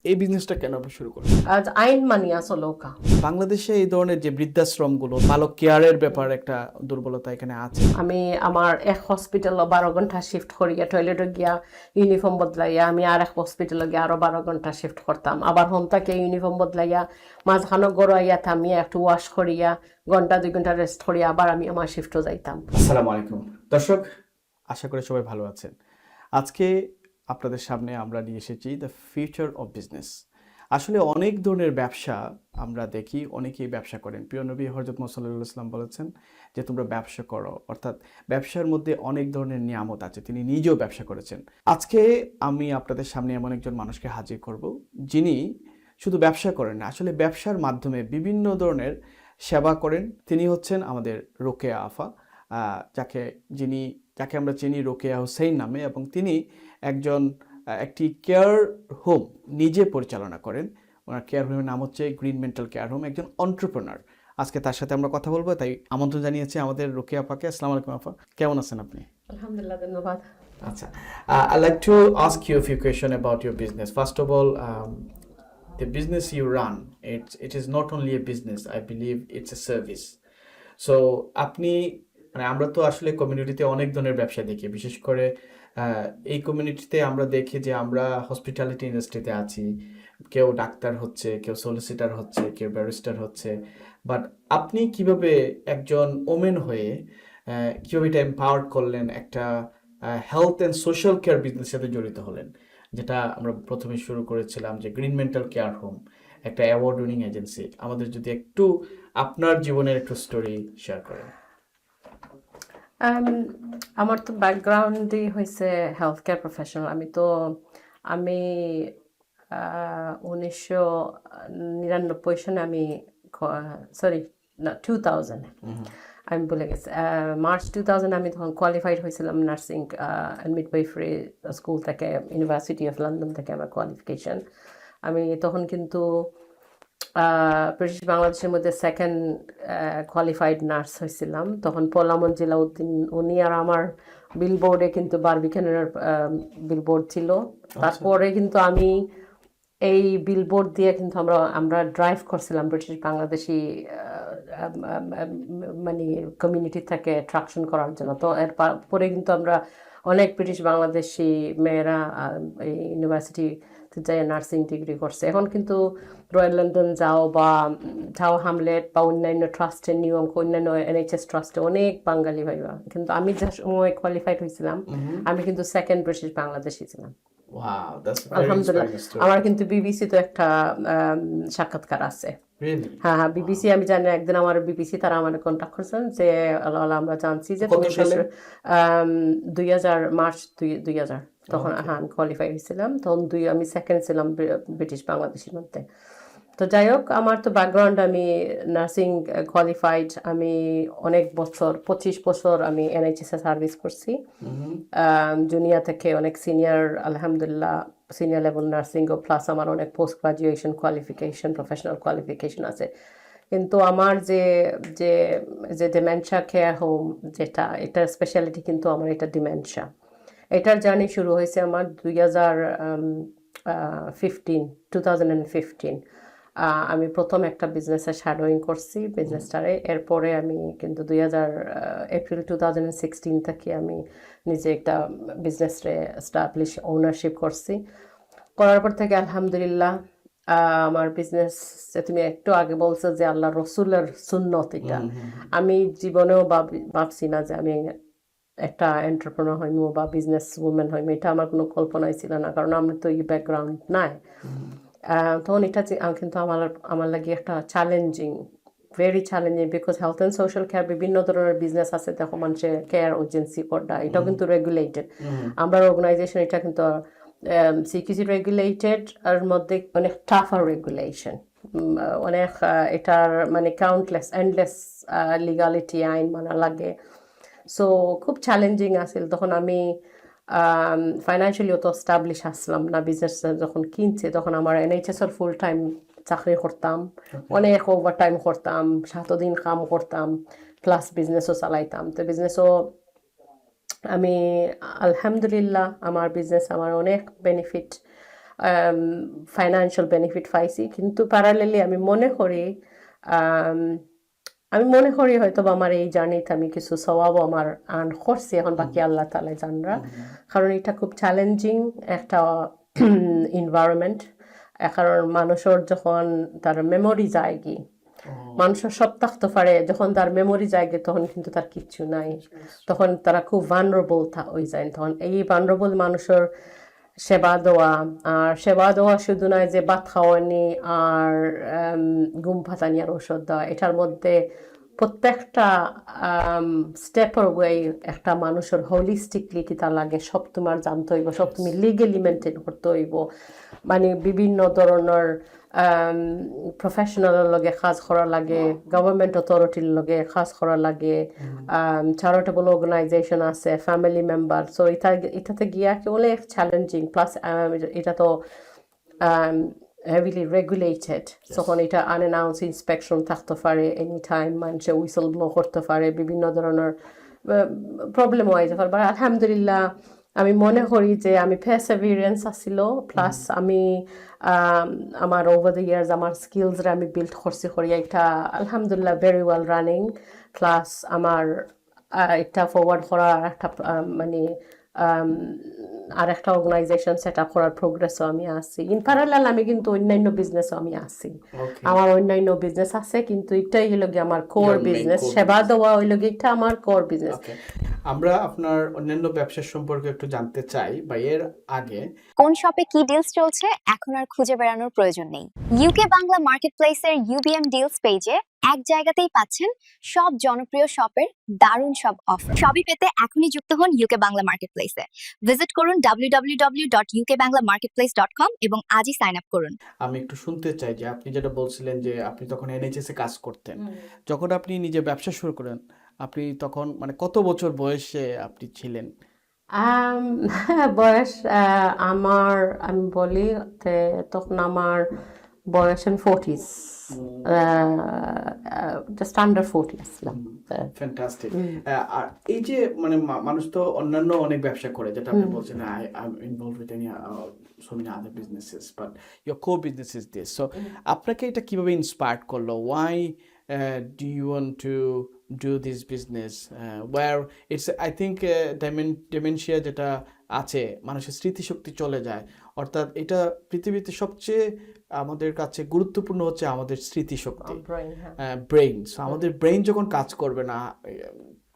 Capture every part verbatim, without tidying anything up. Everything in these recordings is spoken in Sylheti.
এই বিজনেসটা কেন আপনি শুরু করলেন? আজ আইন মানিয়া চলউক্কা। বাংলাদেশে এই ধরনের যে বৃদ্ধাশ্রমগুলো, বালক কেয়ারের ব্যাপার একটা দুর্বলতা এখানে আছে। আমি আমার এক হসপিটালো বারো ঘন্টা শিফট করিয়া, টয়লেটো গিয়া ইউনিফর্ম বদলাইয়া আমি আর এক হসপিটালো গিয়া আরো বারো ঘন্টা শিফট করতাম। আবার হোম থাকি ইউনিফর্ম বদলাইয়া মাঝখানো ঘরো আইয়া থামিয়া একটু ওয়াশ করিয়া ঘন্টা দুই ঘন্টা রেস্ট করিয়া আবার আমি আমার শিফটো যাইতাম। আসসালামু আলাইকুম দর্শক, আশা করি সবাই ভালো আছেন। আজকে আপনাদের সামনে আমরা নিয়ে এসেছি the future of business। আসলে অনেক ধরনের ব্যবসা আমরা দেখি, অনেকেই ব্যবসা করেন। প্রিয় নবী হযরত মুহাম্মদ সাল্লাল্লাহু আলাইহি ওয়াসাল্লাম বলেছেন যে তোমরা ব্যবসা করো, অর্থাৎ ব্যবসার মধ্যে অনেক ধরনের নিয়ামত আছে, তিনি নিজেও ব্যবসা করেছেন। আজকে আমি আপনাদের সামনে এমন একজন মানুষকে হাজির করব, যিনি শুধু ব্যবসা করেন না, আসলে ব্যবসার মাধ্যমে বিভিন্ন ধরনের সেবা করেন। তিনি হচ্ছেন আমাদের রোকেয়া আফা, আহ, যাকে যিনি যাকে আমরা চিনি রোকেয়া হুসেন নামে, এবং তিনি একজন আহ, একটি কেয়ার হোম নিজে পরিচালনা করেন। ওনার কেয়ার হোমের নাম হচ্ছে গ্রিন মেন্টাল কেয়ার হোম। একজন অন্টারপ্রেনার। আজকে তার সাথে আমরা কথা বলবো, তাই আমন্ত্রণ জানিয়েছি আমাদের রোকেয়া আপাকে। আসসালামু আলাইকুম আফা, কেমন আছেন আপনি? আলহামদুলিল্লাহ, ধন্যবাদ। আচ্ছা, uh, I'd like to ask you a few questions about your business. First of all, um, the business you run, it, it is not only a business, I believe it's a service. So, আপনি, মানে, আমরা তো আসলে কমিউনিটিতে অনেক ধরনের ব্যবসা দেখি, বিশেষ করে আহ, এই কমিউনিটিতে আমরা দেখি যে আমরা হসপিটালিটি ইন্ডাস্ট্রিতে আছি, কেউ ডাক্তার হচ্ছে, কেউ সলিসিটার হচ্ছে, কেউ ব্যারিস্টার হচ্ছে। বাট আপনি কিভাবে একজন ওমেন হয়ে আহ, কিভাবে এটা এম্পাওয়ার্ড করলেন একটা হেলথ অ্যান্ড সোশ্যাল কেয়ার বিজনেসের সাথে জড়িত হলেন, যেটা আমরা প্রথমে শুরু করেছিলাম যে গ্রিন মেন্টাল কেয়ার হোম, একটা অ্যাওয়ার্ড উইনিং এজেন্সি। আমাদের যদি একটু আপনার জীবনের একটু স্টোরি শেয়ার করেন। আম, আমার তো ব্যাকগ্রাউন্ডই হয়েছে হেলথ কেয়ার প্রফেশনাল। আমি তো আমি উনিশশো নিরানব্বই সনে আমি, সরি, না, টু থাউজেন্ড, আমি ভুলে গেছি। মার্চ টু থাউজেন্ড আমি তখন কোয়ালিফাইড হয়েছিলাম নার্সিং অ্যান্ড মিডওয়াইফারি স্কুল থেকে, ইউনিভার্সিটি অফ লন্ডন থেকে আমার কোয়ালিফিকেশন। আমি তখন কিন্তু ব্রিটিশ বাংলাদেশের মধ্যে সেকেন্ড কোয়ালিফাইড নার্স হয়েছিলাম। তখন পলামন জিলাউদ্দিন, উনি আর আমার বিলবোর্ডে কিন্তু বারবিকানের বিলবোর্ড ছিল। তারপরে কিন্তু আমি এই বিলবোর্ড দিয়ে কিন্তু আমরা আমরা ড্রাইভ করছিলাম ব্রিটিশ বাংলাদেশি মানে কমিউনিটি থেকে অ্যাট্রাকশন করার জন্য। তো এর পরে কিন্তু আমরা অনেক ব্রিটিশ বাংলাদেশি মেয়েরা এই ইউনিভার্সিটি যাই নার্সিং ডিগ্রি করছে। এখন কিন্তু রয়্যাল লন্ডন যাও বা টাওয়ার হ্যামলেট বা অন্যান্য ট্রাস্টে, নিউ ইয়র্ক, অন্যান্য এনএইচএস ট্রাস্টে অনেক বাঙালি ভাইবা। কিন্তু আমি যে সময় কোয়ালিফাইড হয়েছিলাম, আমি কিন্তু সেকেন্ড ব্রিটিশ বাংলাদেশি ছিলাম। Wow, that's very আলহামদুলিল্লাহ। inspiring story. আমার কিন্তু বিবিসি তো একটা আম, সাক্ষাৎকার আছে। Really? হ্যাঁ, হ্যাঁ, বিবিসি। আমি জানি, একদিন আমার বিবিসি তারা আমার কন্ট্যাক্ট করছেন যে, "আল্লাহ, আল্লাহ, আমরা জানছি যে কত তুমি সালে? দেশে-" আম, দুই হাজার, মার্চ দুই দুই হাজার, তখন, হ্যাঁ, আমি কোয়ালিফাই হয়েছিলাম। তখন দুই আমি সেকেন্ড ছিলাম ব্রি- ব্রিটিশ বাংলাদেশের মধ্যে। তো যাই হোক, আমার তো ব্যাকগ্রাউন্ড, আমি নার্সিং কোয়ালিফাইড। আমি অনেক বছর, পঁচিশ বছর আমি এনএইচএস এ সার্ভিস করছি। জুনিয়র থেকে অনেক সিনিয়র, আলহামদুলিল্লাহ, সিনিয়র লেভেল নার্সিং ও প্লাস আমার অনেক post graduation qualification, professional qualification আছে। কিন্তু আমার যে যে যে ডিমেনশিয়া কেয়ার হোম, যেটা, এটা স্পেশালিটি কিন্তু আমার এটা ডিমেনশিয়া। এটার জার্নি শুরু হয়েছে আমার দুই হাজার ফিফটিন, টু থাউজেন্ড ফিফটিন। আমি প্রথম একটা বিজনেসে শ্যাডোয়িং করছি বিজনেসটারে। এরপরে আমি কিন্তু দুই হাজার এপ্রিল টু থাউজেন্ড সিক্সটিন থেকে আমি নিজে একটা বিজনেসে এস্টাবলিশ ওনারশিপ করছি। করার পর থেকে আলহামদুলিল্লাহ, আহ, আমার বিজনেস, তুমি একটু আগে বলছো যে আল্লাহ রসুলের সুন্নত এটা। আমি জীবনেও ভাবি- ভাবছি না যে আমি একটা এন্টারপ্রেনার হইমু বা বিজনেস উমেন হইমু, এটা আমার কোনো কল্পনাই ছিল না, কারণ আমি তো এই ব্যাকগ্রাউন্ড নাই। আহ, তখন এটা চি- আহ, কিন্তু আমার আমার লাগি একটা challenging, very challenging, because health and social care বিভিন্ন ধরনের বিজনেস আছে, দেখো, মানুষের কেয়ার এজেন্সি কোডটা, এটাও কিন্তু রেগুলেটেড। আমরা অর্গানাইজেশন, এটা কিন্তু সিকিউসি রেগুলেটেড, আর মধ্যে অনেক টাফার রেগুলেশন, অনেক আহ, এটার মানে কাউন্টলেস, এন্ডলেস লিগালিটি আইন মানা লাগে। সো খুব চ্যালেঞ্জিং আছিল। তখন আমি ফাইন্যান্সিয়ালি অত এস্টাবলিশ আসলাম না। বিজনেস যখন কিনছে, তখন আমার এনএইচএস এর ফুল টাইম চাকরি করতাম, অনেক ওভার টাইম করতাম, সাত দিন কাম করতাম, প্লাস বিজনেসও চালাইতাম। তো বিজনেসও আমি, আলহামদুলিল্লাহ, আমার বিজনেস আমার অনেক বেনিফিট। ফাইন্যান্সিয়াল বেনিফিট পাইছি, কিন্তু প্যারালেলি আমি মনে করি আম, আমি মনে করি হয়তো বা আমার এই জার্নিতে আমি কিছু সওয়াবও আমার আর্ন করছি, এখন বাকি আল্লাহ তাআলা জানরা। কারণ এটা খুব চ্যালেঞ্জিং একটা এনভায়রনমেন্ট। কারণ মানুষের যখন তার মেমোরি যায়গি, মানুষের সব থাকতে পারে, যখন তার মেমোরি যায়গি তখন কিন্তু তার কিচ্ছু নাই। তখন তারা খুব ভালনারেবল হয়ে যায়। তখন এই ভালনারেবল মানুষের সেবা দেওয়া, আর সেবা দেওয়া শুধু নয় যে ভাত খাওয়ানি আর আম, ঘুম পাড়ানি আর ঔষধ দেওয়া, এটার মধ্যে প্রত্যেকটা স্টেপের ওয়ে একটা মানুষের হোলিস্টিকলি কিতা লাগে, সব তোমার জানতে হইব, সব তুমি লিগ্যালি মেনটেন করতে হইব। মানে বিভিন্ন ধরনের প্রফেশনালের লগে কাজ করা লাগে, গভর্নমেন্ট অথরিটির লগে কাজ করা লাগে, চ্যারিটেবল অর্গানাইজেশন আছে, ফ্যামিলি মেম্বার। সো এটা, এটাতে গিয়া কি বলে চ্যালেঞ্জিং, প্লাস এটা তো হেভিলি রেগুলেটেড। তখন এটা আনঅ্যানাউন্স ইন্সপেকশন থাকতে পারে, এনি টাইম মানুষে হুইসেল ব্লো করতে পারে, বিভিন্ন ধরনের প্রবলেম হয়ে যেতে পারে। But আলহামদুলিল্লাহ, আমি মনে করি যে আমি পারসিভারেন্স আছিল, প্লাস আমি আম, আমার ওভার দ্য ইয়ার্স আমার স্কিলসরে আমি বিল্ড করছি করিয়া এটা আলহামদুলিল্লাহ ভেরি ওয়েল রানিং। প্লাস আমার আহ, এটা ফরওয়ার্ড করার একটা আহ, মানে আম, আর একটা অর্গানাইজেশন সেট আপ করার প্রোগ্রেসও আমি আছি। ইন প্যারালাল আমি কিন্তু অন্যান্য বিজনেসও আমি আছি। ওকে। আমার অন্যান্য বিজনেস আছে, কিন্তু এটাই হইল গিয়ে আমার core Your main business. core সেবা business. দেওয়া হইল গিয়ে এটা আমার কোর বিজনেস। ওকে, আমরা আপনার অন্যান্য ব্যবসার সম্পর্কে একটু জানতে চাই, বা এর আগে কোন শপে কি ডিলস চলছে এখন আর খুঁজে বেড়ানোর প্রয়োজন নেই। ইউকে বাংলা মার্কেটপ্লেসের ইউবিএম ডিলস পেজে এক জায়গাতেই পাচ্ছেন সব জনপ্রিয় শপের দারুণ সব অফার। সবই পেতে এখনই যুক্ত হন ইউকে বাংলা মার্কেটপ্লেসে। ভিজিট করুন W W W dot UK Bangla marketplace dot com এবং আজই সাইন আপ করুন। আমি একটু শুনতে চাই যে আপনি যেটা বলছিলেন যে আপনি তখন এনএইচএস এ কাজ করতেন, যখন আপনি নিজে ব্যবসা শুরু করেন, আপনি তখন মানে কত বছর বয়সে আপনি ছিলেন? আম, বয়স আহ, আমার আমি বলি তে তখন আমার বয়স আমি ফোর্টিজ, জাস্ট আন্ডার ফোর্টি আসলাম। ফ্যান্টাস্টিক। আর এই যে মানে মা- মানুষ তো অন্যান্য অনেক ব্যবসা করে, যেটা আপনি বলছেন, I am involved with any so many other businesses, but your core business is this. So আপনাকে এটা কিভাবে ইন্সপায়ার করলো? Why do you want to do this business? Where it's, I think, dementia যেটা আছে, মানুষের স্মৃতিশক্তি চলে যায়, অর্থাৎ এটা পৃথিবীতে সবচেয়ে আমাদের কাছে গুরুত্বপূর্ণ হচ্ছে আমাদের স্মৃতিশক্তি, ব্রেইন, হ্যাঁ। ব্রেইন। সো আমাদের ব্রেইন যখন কাজ করবে না,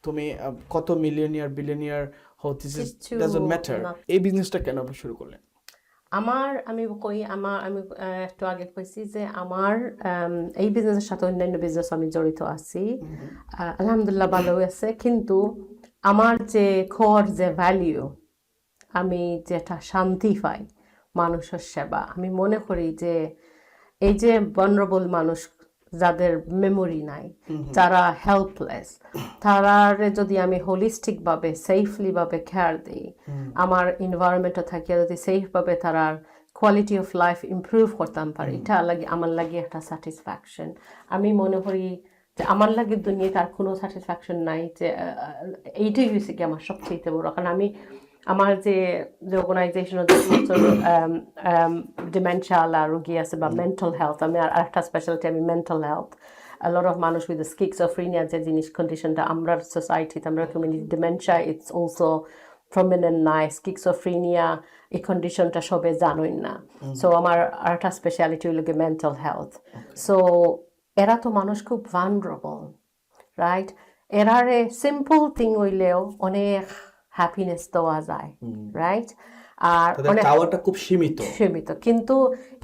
তুমি আহ, কত মিলিয়নিয়ার বিলিয়নিয়ার হও, দিস ইজ কিচ্ছু ডাজন্ট ম্যাটার। না। এই বিজনেসটা কেন আপনি শুরু করলেন? আমার আমি কই আমার আমি আহ, একটু আগে কইছি যে আমার আম, এই বিজনেসের সাথে অন্যান্য বিজনেস আমি জড়িত আছি। আহ, আলহামদুলিল্লাহ ভালোই আছে, কিন্তু আমার যে কোর যে ভ্যালু, আমি যেটা শান্তি পাই মানুষের সেবা, আমি মনে করি যে এই যে ভালনারেবল মানুষ যাদের মেমোরি নাই, যারা হেল্পলেস, তারারে যদি আমি হোলিস্টিক ভাবে সেফলি ভাবে কেয়ার দিই, আমার এনভায়রনমেন্টে থাকিয়া যদি সেফ ভাবে তারার কোয়ালিটি অফ লাইফ ইমপ্রুভ করতাম পারি, এটা লাগি আমার লাগি একটা স্যাটিসফ্যাকশন। আমি মনে করি যে আমার লাগি দুনিয়াতে আর কোনো স্যাটিসফ্যাকশন নাই, যে আহ, এইটাই হয়েছে কি আমার সবচেয়ে বড়। কারণ আমি আমার যে যে অর্গানাইজেশনের যে সমস্ত ডিমেনশিয়া আলা রোগী আছে বা মেন্টাল হেলথ, আমি আর একটা স্পেশালিটি আমি mental health. A lot of মানুষ উইথ স্কিজোফ্রেনিয়া যে জিনিস কন্ডিশনটা আমরা সোসাইটিতে আমরা community dementia it's also prominent নাই। স্কিজোফ্রেনিয়া এই কন্ডিশনটা সবে জানই না। সো আমার আরেকটা স্পেশালিটি হইল গিয়ে মেন্টাল হেলথ। সো এরা তো মানুষ খুব ভালনারেবল, রাইট? এরারে সিম্পল থিং হইলেও অনেক হ্যাপিনেস দেওয়া যায়, রাইট? আর তাদের অনেক চাওয়াটা খুব সীমিত। সীমিত, কিন্তু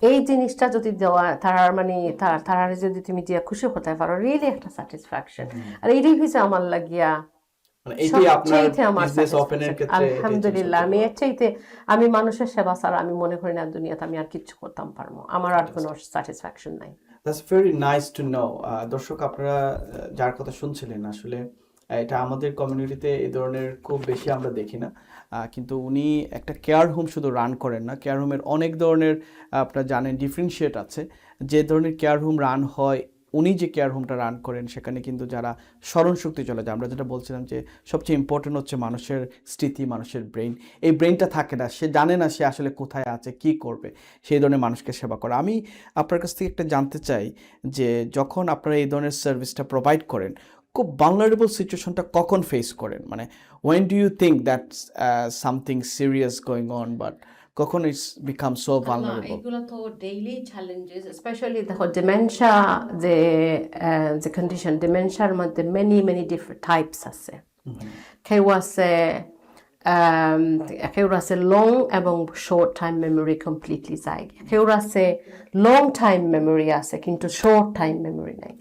এই জিনিসটা যদি দেওয়া তারার মানে তারা তারারে যদি তুমি দিয়ে খুশি করতে পারো, রিয়েলি একটা স্যাটিসফ্যাকশন। আর এইটাই হচ্ছে আমার লাগিয়া মানে এইটাই আপনার সবচাইতে আমার বিজনেস satisfaction। ওপেনের ক্ষেত্রে এটাই আলহামদুলিল্লাহ, চলছে। আমি এর চাইতে আমি মানুষের সেবা ছাড়া আমি মনে করি না দুনিয়াতে আমি আর কিচ্ছু করতাম পারবো, আমার আর কোনো স্যাটিসফ্যাকশন নাই। That's very nice to know. দর্শক, আপনারা আহ, যার কথা শুনছিলেন, আসলে আহ, এটা আমাদের কমিউনিটিতে এই ধরনের খুব বেশি আমরা দেখি না। আহ, কিন্তু উনি একটা কেয়ার হোম শুধু রান করেন না, কেয়ার হোমের অনেক ধরনের আহ, আপনারা জানেন ডিফারেন্সিয়েট আছে। যে ধরনের কেয়ার হোম রান হয় উনি যে কেয়ার হোমটা রান করেন, সেখানে কিন্তু যারা স্মরণ শক্তি চলে যায়, আমরা যেটা বলছিলাম যে সবচেয়ে ইম্পর্টেন্ট হচ্ছে মানুষের স্মৃতি, মানুষের ব্রেন। এই ব্রেনটা থাকে না, সে জানে না সে আসলে কোথায় আছে, কি করবে, সেই ধরনের মানুষকে সেবা করা। আমি আপনার কাছ থেকে একটা জানতে চাই যে যখন আপনারা এই ধরনের সার্ভিসটা প্রোভাইড করেন, খুব ভালনারেবল সিচুয়েশনটা কখন ফেস করেন? মানে, when do you think that something serious going on, but কখন it's become so আল্লাহ, vulnerable? এগুলো তো ডেইলি চ্যালেঞ্জেস, স্পেশালি দেখো, ডিমেনশিয়া যে আহ, যে কন্ডিশন, ডিমেনশিয়ার মধ্যে মেনি মেনি ডিফারেন্ট টাইপস আছে। কেউ আছে আম, কেউ আছে লং এবং শর্ট টাইম মেমোরি কমপ্লিটলি যায়। কেউ আছে লং টাইম মেমোরি আছে, কিন্তু শর্ট টাইম মেমোরি নাই।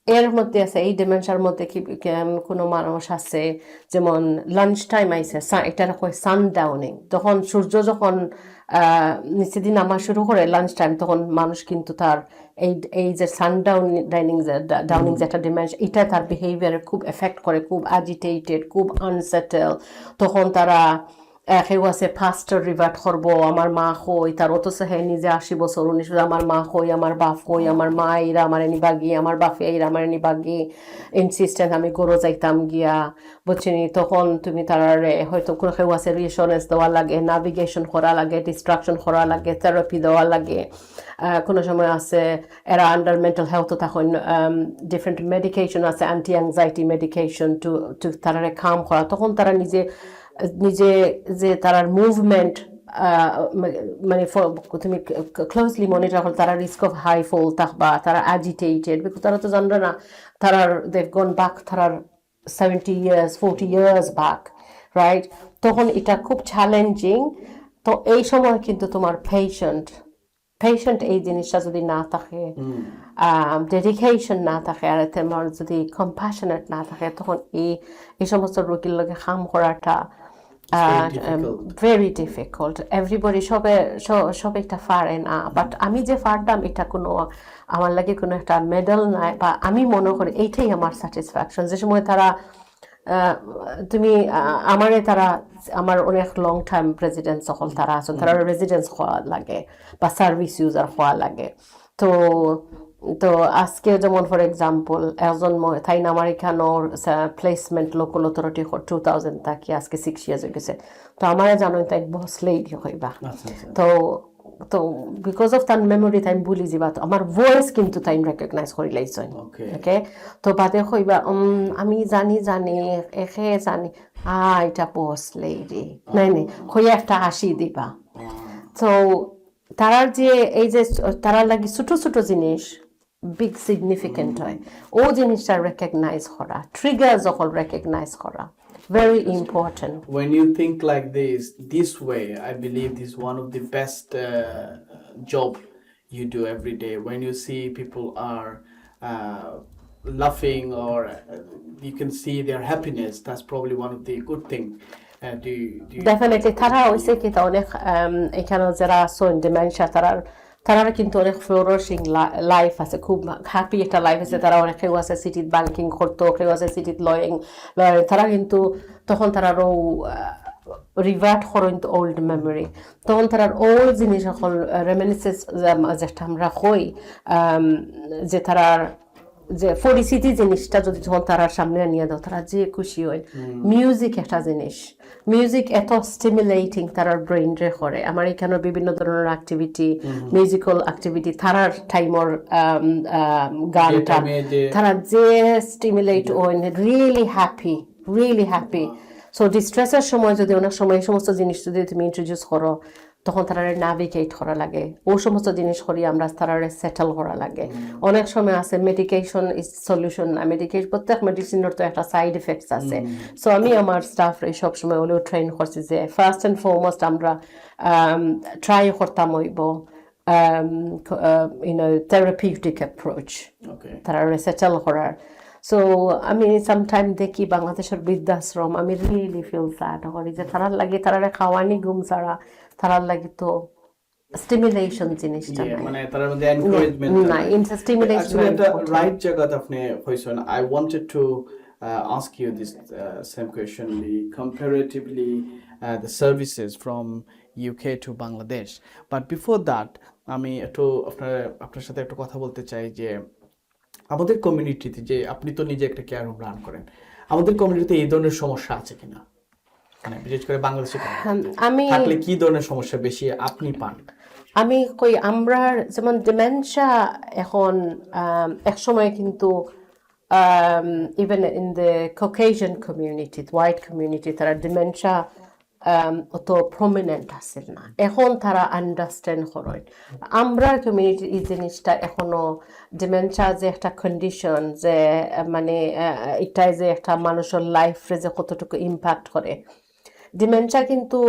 এর মধ্যে আছে, এই ডিমেনশিয়ার মধ্যে কি, কি, উম, কোনো মানুষ আছে, যেমন লাঞ্চ টাইম আইছে, সা- এটার কয় সানডাউনিং। যখন সূর্য যখন আহ, নিচেদি নামা শুরু করে লাঞ্চ টাইম, তখন মানুষ কিন্তু তার এই এই যে সানডাউন ডাইনিং, ডাউনিং যেটা ডিমেনশিয়া, এটা তার বিহেভিয়ারে খুব এফেক্ট করে, খুব অ্যাজিটেটেড, খুব আনসেটেল। তখন তারা আহ, কেউ আছে পাস্টর রিভার্ট করবো, আমার মা কই, তার অথচ হে নিজে আশি বছর, উনিশ বছর, আমার মা কই, আমার বাপ কই, আমার মা এরা আমার এনি বাগি, আমার বাপে এরা আমার এনি বাগি, ইনসিস্টেন্ট আমি ঘরো যাইতাম গিয়া, বুঝছনি? তখন তুমি তারারে হয়তো কোনো কেউ আছে রিএসুরেন্স দেওয়া লাগে, নেভিগেশন করা লাগে, ডিস্ট্রাকশন করা লাগে, থেরাপি দেওয়া লাগে। আহ, কোনো সময় আছে এরা আন্ডার মেন্টাল হেলথ থাকইন, ডিফারেন্ট মেডিকেশন আছে, anti anxiety medication to to তারারে কাম করা। তখন তারা নিজে নিজে যে তারার মুভমেন্ট মানে ফ- তুমি ক্লোজলি মনিটর করো, তারা রিস্ক অফ হাই ফল থাকবা, তারা অ্যাজিটেটেড, বিকজ তারা তো জানবে না, তারার দেভ গন ব্যাক, তারার seventy years, forty years back, right? তখন এটা খুব চ্যালেঞ্জিং। তো এই সময় কিন্তু তোমার পেশেন্ট পেশেন্ট এই জিনিসটা যদি না থাকে, ডেডিকেশন না থাকে, আর তোমার যদি কম্প্যাশনেট না থাকে, তখন এই এই সমস্ত রোগীর লগে কাম করাটা very difficult. Very difficult. Everybody সবে স- সবে এটা পারে না, বাট আমি যে পারতাম, এটা কোনো আমার লাগে কোনো একটা মেডেল নাই, বা আমি মনে করি এইটাই আমার স্যাটিসফ্যাকশন। যে সময় তারা আহ, তুমি আহ, আমারে তারা আমার অনেক লং টাইম রেসিডেন্টস সকল তারা আছেন, তারা রেসিডেন্টস হওয়া লাগে বা সার্ভিস ইউজার হওয়া লাগে। তো তো আজকে যেমন ফর এক্সাম্পল একজন ম- তাই না আমার এখানোর placement local authority two thousand থাকি আজকে সিক্স ইয়ার্স হয়ে গেছে। তো আমারে জানো তাই বস লেডি হইবা। আচ্ছা, আচ্ছা। তো তো বিকজ অফ তার মেমোরি তাই ভুলি যিবা, তো আমার ভয়েস কিন্তু তাই রেকগনাইজ করি লাইছইন। Okay. ওকে, তো বাদে কইবা, "উম, আমি জানি জানি, একে জানি, আ এটা বস লেডি নাই নাই," কইয়া একটা হাসি দিবা। তো তারার যে এই যে তারার লাগি ছোট ছোট জিনিস বিগ সিগনিফিকেন্ট হয়, ও জিনিসটা রেকগনাইজ করা, ট্রিগার যখন রেকগনাইজ করা, very important. When you think like this, this way, I believe this is one of the best uh, job you do every day. When you see people are uh, laughing or uh, you can see their happiness, that's probably one of the good thing. Uh, do you, do you definitely. তারা হয়েছে কি, তা অনেক আম, এখানে যারা আছেন ডিমেনশিয়া, তারার তারার কিন্তু অনেক ফ্লোরিশিং লাইফ আছে, খুব হ্যাপি একটা লাইফ আছে। তারা অনেক কেউ আছে সিটিত ব্যাংকিং করতো, কেউ আছে সিটিত লয়িং লয়ার। তারা কিন্তু তখন তারারও রিভার্ট করেন তো ওল্ড মেমোরি, তখন তারার ওল্ড জিনিস সকল রেমিনিসেন্স যেটা আমরা কই, আম, যে তারার যে পরিচিতি জিনিসটা যদি তখন তারার সামনে আনিয়া দাও, তারা যে খুশি হয়। মিউজিক একটা জিনিস, মিউজিক এত স্টিমুলেটিং তারার ব্রেইনরে করে। আমার এখানে বিভিন্ন ধরনের অ্যাক্টিভিটি, মিউজিক্যাল অ্যাক্টিভিটি, তারার টাইমর গানটা, টাইমে যে- তারা যে স্টিমুলেট হন, really happy, really happy. So ডিস্ট্রেসের সময় যদি অনেক সময় এই সমস্ত জিনিস যদি তুমি ইন্ট্রোডিউস করো, তখন তারা নেভিগেট করা লাগে, ও সমস্ত জিনিস করি আমরা তারা সেটেল করা লাগে। অনেক সময় আছে মেডিকেশন ইজ সলিউশন না, মেডিকেশন, প্রত্যেক মেডিসিনের তো একটা সাইড এফেক্টস আছে। সো আমি আমার স্টাফরে সবসময় হলেও ট্রেন করছি যে ফার্স্ট অ্যান্ড ফরমোস্ট আমরা ট্রাই করতাম হইব ইউনো থেরাপিউটিক অ্যাপ্রোচ, Okay. তারা সেটেল করার। সো আমি সামটাইম দেখি বাংলাদেশের বৃদ্ধাশ্রম, আমি রিয়েলি ফিল স্যাড করি যে তারার লাগি, তারারে খাওয়ানি ঘুম ছাড়া, তারার লাগি তো স্টিমুলেশন জিনিসটা ইয়ে, নাই। মানে তারার মধ্যে এনকারেজমেন্ট না, ইনস্টিমুলেশন Actually, একটা রাইট জায়গাত আপনি কইছেন। I wanted to uh, ask you this uh, same question, the comparatively uh, the services from U K to Bangladesh. But before that, আমি একটু আপনার আপনার সাথে একটু কথা বলতে চাই যে আমাদের কমিউনিটিতে, যে আপনি তো নিজে একটা কেয়ার হোম রান করেন, আমাদের কমিউনিটিতে এই ধরনের সমস্যা আছে কিনা, মানে বিশেষ করে বাংলাদেশে আমি থাকলে কি ধরনের সমস্যা বেশি আপনি পান? আমি কই, আমরা যেমন ডিমেনশিয়া এখন আম, এক সময় কিন্তু um, even in the Caucasian community, white community, তারা ডিমেনশিয়া অত প্রমিনেন্ট আছিল না। এখন তারা আন্ডারস্ট্যান্ড করেন। আমরা কমিউনিটি এই জিনিসটা এখনো, ডিমেনশিয়া যে একটা কন্ডিশন, যে আহ, মানে আহ, এটাই যে একটা মানুষের লাইফে যে কতটুকু ইম্প্যাক্ট করে। ডিমেনশিয়া কিন্তু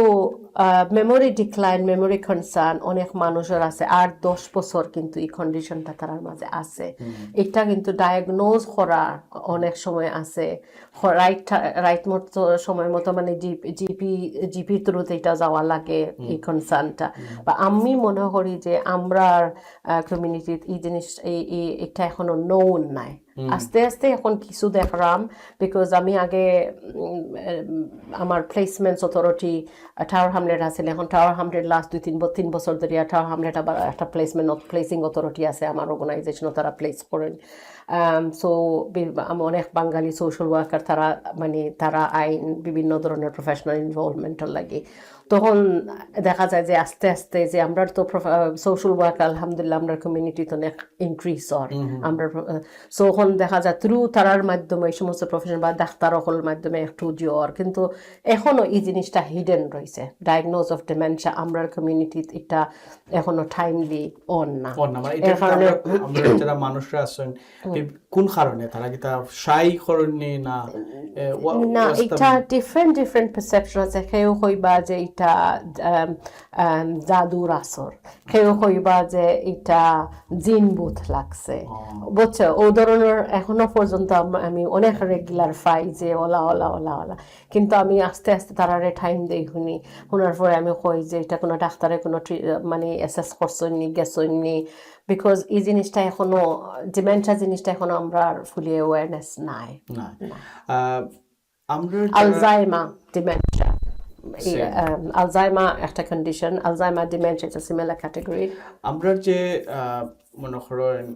মেমোরি ডিক্লাইন, মেমোরি কনসার্ন অনেক মানুষের আছে, আট দশ বছর কিন্তু এই কন্ডিশনটা তারার মাঝে আছে। এটা কিন্তু ডায়াগনোজ করা অনেক সময় আছে, রাইট রাইট মতো, সময় মতো মানে জিপি জিপির থ্রুতে এটা যাওয়া লাগে এই কনসার্নটা। বা আমি মনে করি যে আমরা কমিউনিটিত এই জিনিস এই এই- এটা এখনো নোন নাই। আস্তে আস্তে এখন কিছু দেখলাম, বিকজ আমি আগে উম, এম, আমার প্লেসমেন্টস অথরিটি টাওয়ার হামলেট আছিল, এখন টাওয়ার হামলেট লাস্ট দুই তিন ব- তিন বছর ধরে টাওয়ার হামলেট আবার একটা প্লেসমেন্ট প্লেসিং অথরিটি আছে আমার অর্গানাইজেশনও, তারা প্লেস করেন। সো অনেক বাঙালি সোশ্যাল ওয়ার্কার তারা মানে তারা আইন বিভিন্ন ধরনের প্রফেশনাল ইনভলভমেন্টর লাগে। তখন দেখা যায় যে আস্তে আস্তে যে আমরা তো সোশ্যাল ওয়ার্কার আলহামদুলিল্লাহ আমরা কমিউনিটিতে অনেক ইনক্রিজ অর। আমরা সো এখন দেখা যায় থ্রু তারার মাধ্যমে এই সমস্ত প্রফেশন বা ডাক্তার অকলের মাধ্যমে একটু জিওর, কিন্তু এখনো এই জিনিসটা হিডেন রয়েছে। ডায়াগনোজ অফ ডিমেনশিয়া আমরার কমিউনিটিত এটা এখনো টাইমলি অন না। অন না, মানে এটা এর কারণে আমরা, আমরা যারা মানুষরা আছেন, এই কোন কারণে তারা কি তা শাই করেননি না? এ, what- না, what's the এটা ডিফারেন্ট ডিফারেন্ট পারসেপশন আছে। কেউ কইবা যে এটা আম, আম, জাদুর আসর, কেউ কইবা যে এটা জিন বুথ লাগছে, বুঝছো? ও ধরনের এখনো পর্যন্ত আম- আমি অনেক রেগুলার পাই যে ওলা ওলা ওলা ওলা, কিন্তু আমি আস্তে আস্তে তারারে টাইম দেই, শুনি, শোনার পরে আমি কই যে এটা কোনো ডাক্তারে কোনো ট্রি- মানে অ্যাসেস করছেননি, গেছেননি, বিকজ এই জিনিসটা এখনো, ডিমেনশিয়া জিনিসটা এখনো আমরা ফুলি অ্যাওয়ারনেস নাই। না। আহ, আমরা যারা- আলজাইমা ডিমেনশিয়া, আলজাইমা একটা কন্ডিশন, আলজাইমা ডিমেনশিয়া ইটস সিমিলার ক্যাটাগরি। আমরা যে আহ, মনে করেন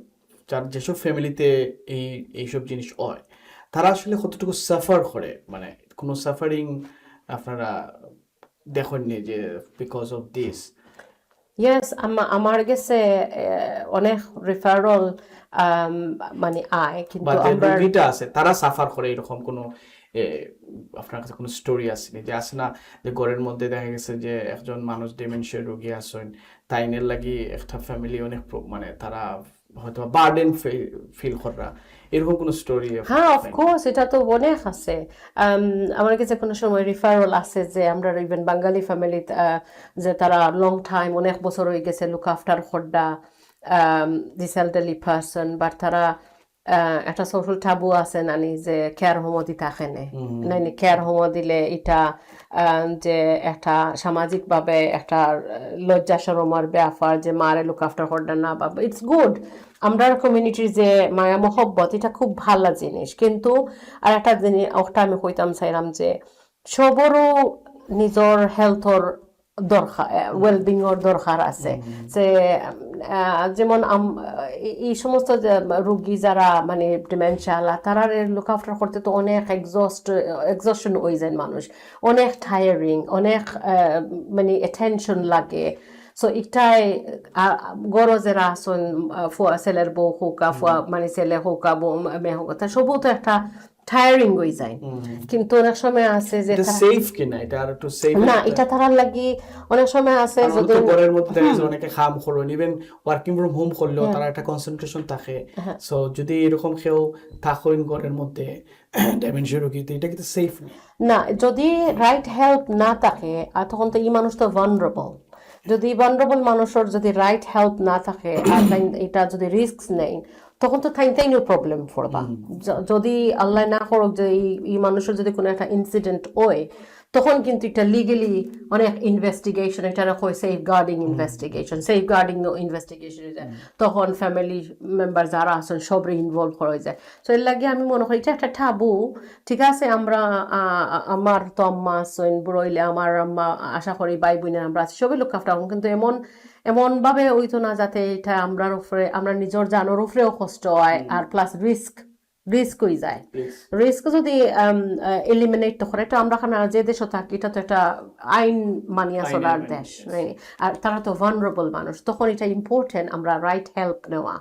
যার যেসব ফ্যামিলিতে এই এইসব জিনিস হয়, তারা আসলে কতটুকু সাফার করে, মানে কোনো সাফারিং আপনারা দেখেননি যে বিকজ অফ দিস? ইয়েস, আমার গেছে এ, অনেক রিফারাল মানে আয়, কিন্তু বা যে আমরা রোগীটা আছে তারা সাফার করে এরকম কোনো এ, আপনার কাছে কোনো স্টোরি আছে নি যে আছে না যে ঘরের মধ্যে দেখা গেছে যে একজন মানুষ ডিমেনশিয়া রোগী আছেন, তাইনের লাগি একটা ফ্যামিলি অনেক প্র- মানে তারা হয়তো বার্ডেন ফিল কররা, এরকম কোনো স্টোরি? হ্যাঁ, অফকোর্স, এটা তো অনেক আছে। আম, আমার কাছে কোনো সময় রিফারাল আছে যে আমরা ইভেন বাঙালি ফ্যামিলিত যে তারা লং টাইম, অনেক বছর হয়ে গেছে লুক আফটার কররা দিস এলডারলি পারসন, বাট তারা আহ, একটা সোশ্যাল টাবু আছে নানি যে কেয়ার হোমও দি থাকে নে, নানি কেয়ার হোমও দিলে এটা আহ, যে একটা সামাজিকভাবে একটা আহ, লজ্জা শরমর ব্যাপার যে মারে লুক আফটার কররা না, বা ইটস গুড। আমরার কমিউনিটির যে মায়া মহব্বত, এটা খুব ভালা জিনিস, কিন্তু আর একটা জিনিস ওটা আমি কইতাম চাইলাম যে সবরও নিজর হেলথর দরকার, ওয়েলবিং অর দরকার আছে। যে আহ, যেমন আম- এই- এই সমস্ত যে রুগী যারা মানে ডিমেনশিয়া আলা, তারারে লুক আফটার করতে তো অনেক এক্সস্ট এক্সস্টন হয়ে যায় মানুষ, অনেক টায়ারিং, অনেক আহ, মানে অ্যাটেনশন লাগে। সো এটাই আহ, গরো যারা আছেন, আহ, ফুয়া ছেলের বউ হোক আর ফুয়া মানে ছেলে হোক আর বউ মেয়ে হোক, তা সবও তো একটা টায়ারিং হয়ে যায়। কিন্তু অনেক সময় আছে যে এটা তা- সেফ কিনা, এটা আর একটু সেফ? না, এটা তারার লাগি অনেক সময় আছে আমরা যদি তো ঘরের মধ্যে দেখা গেছে অনেকে কাম করেন, ইভেন ওয়ার্কিং ফ্রম হোম করলেও তারা একটা কনসেন্ট্রেশন থাকে। সো যদি এরকম কেউ থাকেন ঘরের মধ্যে ডিমেনশিয়া রোগী, তো এটা কিন্তু সেফ না। না, যদি রাইট হেল্প না থাকে, আর তখন তো এই মানুষ তো ভালনারেবল। যদি ভালনারেবল মানুষের যদি রাইট হেল্প না থাকে, আর তাই এটা যদি রিস্ক নেই, তখন তো তাই তাইনও প্রবলেম পড়বা। য- যদি আল্লাহ না করুক যে এই এই মানুষের যদি কোনো একটা ইনসিডেন্ট হয়, তখন কিন্তু এটা লিগালি অনেক ইনভেস্টিগেশন, এটা কয় safe guarding investigation, safe guarding investigation. তখন ফ্যামিলি মেম্বার যারা আছেন সবরে ইনভলভ করা যায়। তো এর লাগি আমি মনে করি এটা একটা টাবু। ঠিক আছে, আমরা আ- আ- আমার তো আম্মা আছেন, বুড়ো হইলে আমার আম্মা, আশা করি ভাই বোনের আমরা আছি, সবই লুক আফটার করুন, কিন্তু এমন এমনভাবে হইতো না যাতে এটা আমরার উপরে, আমরা নিজের জানোর উপরেও কষ্ট হয়, আর প্লাস রিস্ক রিস্ক হয়ে যায়। রিস্ক যদি এলিমিনেট করে, তো আমরা এখানে যে দেশে থাকি, এটা তো একটা আইন মানিয়া চলার দেশ। আর তারা তো ভালনারেবল মানুষ, তখন এটা ইম্পর্টেন্ট আমরা রাইট হেল্প নেওয়া,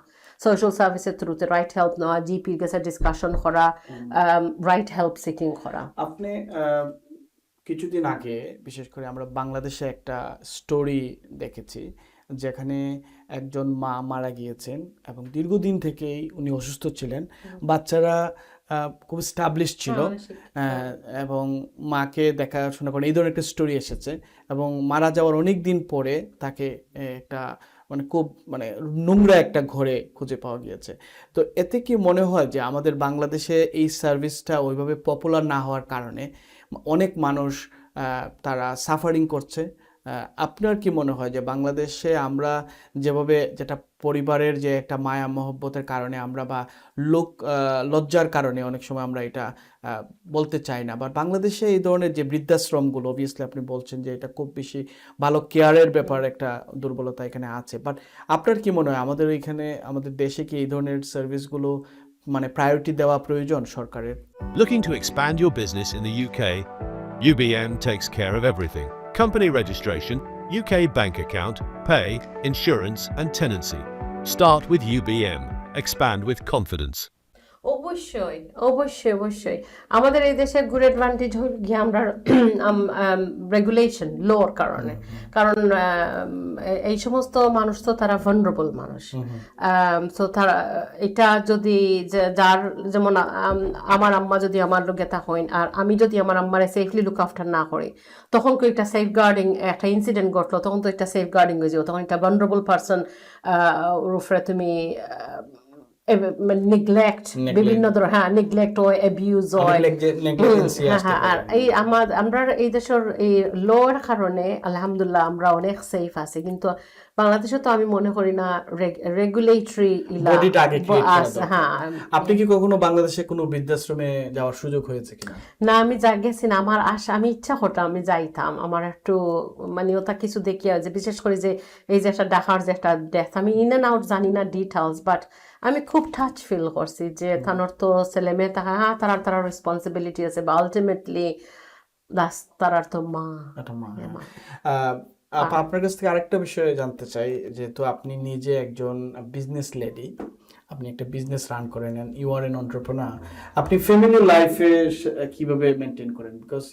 সোশ্যাল সার্ভিসের থ্রুতে রাইট হেল্প নেওয়া, জিপির কাছে ডিসকাশন করা, রাইট হেল্প সিকিং করা। আপনি আহ, কিছুদিন আগে বিশেষ করে আমরা বাংলাদেশে একটা স্টোরি দেখেছি, যেখানে একজন মা মারা গিয়েছেন এবং দীর্ঘদিন থেকেই উনি অসুস্থ ছিলেন। বাচ্চারা আহ, খুব স্টাবলিশ ছিল। আহ, এবং মাকে দেখাশোনা করেন, এই ধরনের একটা স্টোরি এসেছে। এবং মারা যাওয়ার অনেক দিন পরে তাকে এ, একটা মানে খুব মানে নোংরা একটা ঘরে খুঁজে পাওয়া গিয়েছে। তো এতে কি মনে হয় যে আমাদের বাংলাদেশে এই সার্ভিসটা ওইভাবে পপুলার না হওয়ার কারণে অনেক মানুষ আহ, তারা সাফারিং করছে? আহ, আপনার কি মনে হয় যে বাংলাদেশে আমরা যেভাবে, যেটা পরিবারের যে একটা মায়া মহব্বতের কারণে আমরা বা লোক আহ, লজ্জার কারণে অনেক সময় আমরা এটা আহ, বলতে চাই না, বাট বাংলাদেশে এই ধরনের যে বৃদ্ধাশ্রমগুলো, অবভিয়াসলি আপনি বলছেন যে এটা খুব বেশি ভালো কেয়ারের ব্যাপার, একটা দুর্বলতা এখানে আছে, বাট আপনার কি মনে হয় আমাদের এখানে, আমাদের দেশে কি এই ধরনের সার্ভিসগুলো মানে প্রায়োরিটি দেওয়া প্রয়োজন সরকারের? Looking to expand your business in the U K? U B M takes care of everything: company registration, U K bank account, pay, insurance, and tenancy. Start with U B M. Expand with confidence. অবশ্যই, অবশ্যই, অবশ্যই। আমাদের এই দেশে good advantage হল গিয়ে আমরা রেগুলেশন লর কারণে, কারণ আম, এ- এই সমস্ত মানুষ তো তারা ভালনারেবল মানুষ। তো তারা এটা যদি যে- যার যেমন আম, আমার আম্মা যদি আমার লগে থাকইন আর আমি যদি আমার আম্মারে সেফলি লুক আফটার না করি, তখন কি একটা সেফ গার্ডিং, একটা ইনসিডেন্ট ঘটলো, তখন তো একটা সেফ গার্ডিং হয়ে যাবে, তখন একটা ভালনারেবল পার্সন উপরে তুমি আহ, এ- মানে নেগলেক্ট, Neglect. বিভিন্ন ধরনের, হ্যাঁ, নেগলেক্ট হয়, অ্যাবিউজ হয়। নেগলেক্ট যে নেগলিজেন্সি হ্যাঁ, আসতে হ্যাঁ, আর পারে। এই আমার আমরা এই দেশের এই লর কারণে আলহামদুলিল্লাহ আমরা অনেক সেফ আছি, কিন্তু বাংলাদেশে তো আমি মনে করি না রেগুলেটরি বডিটা আগে ক্রিয়েট করা দরকার। হ্যাঁ। আপনি কি কখনো বাংলাদেশে কোনো বৃদ্ধাশ্রমে যাওয়ার সুযোগ হয়েছে কিনা? না, আমি যা গেছি না, আমার আশা, আমি ইচ্ছা করতাম আমি যাইতাম। আমার একটু মানে ওটা কিছু দেখিয়া যে বিশেষ করে যে এই যে একটা ঢাকার যে একটা ডেথ, আমি ইন অ্যান্ড আউট জানি না ডিটেলস, বাট আমি খুব টাচ ফিল করছি যে তানোর তো ছেলে মেয়ে থাকা, হ্যাঁ, তারার তারার রেসপন্সিবিলিটি আছে, বা আলটিমেটলি দাস তারার তো মা। এটা মা, হ্যাঁ, হ্যাঁ। মা। আহ, আপা, আপনার কাছ থেকে আরেকটা বিষয়ে জানতে চাই, যেহেতু আপনি নিজে একজন বিজনেস লেডি, আপনি একটা বিজনেস রান করেন, and you are an entrepreneur, আপনি ফ্যামিলি লাইফে কিভাবে মেনটেন করেন? Because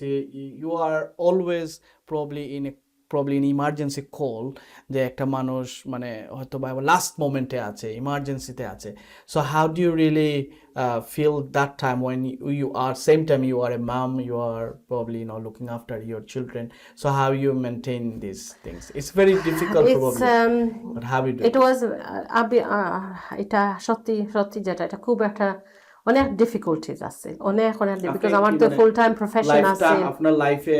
you are always probably in a, probably in emergency call, যে একটা মানুষ মানে হয়তো বা লাস্ট মোমেন্টে আছে, ইমার্জেন্সিতে আছে। So how do you really uh, feel that time when you, you are, same time you are a mom, you are probably, you know, looking after your children? So how you maintain these things? It's very difficult It's, probably. um, But how you do it was uh, আবি- আহ, এটা সত্যি সত্যি যেটা, এটা খুব একটা অনেক ডিফিকাল্টিজ আছে, অনেক অনেক, বিকজ আমার তো ফুল টাইম প্রফেশন লাইফটা, আছে। আপনার লাইফে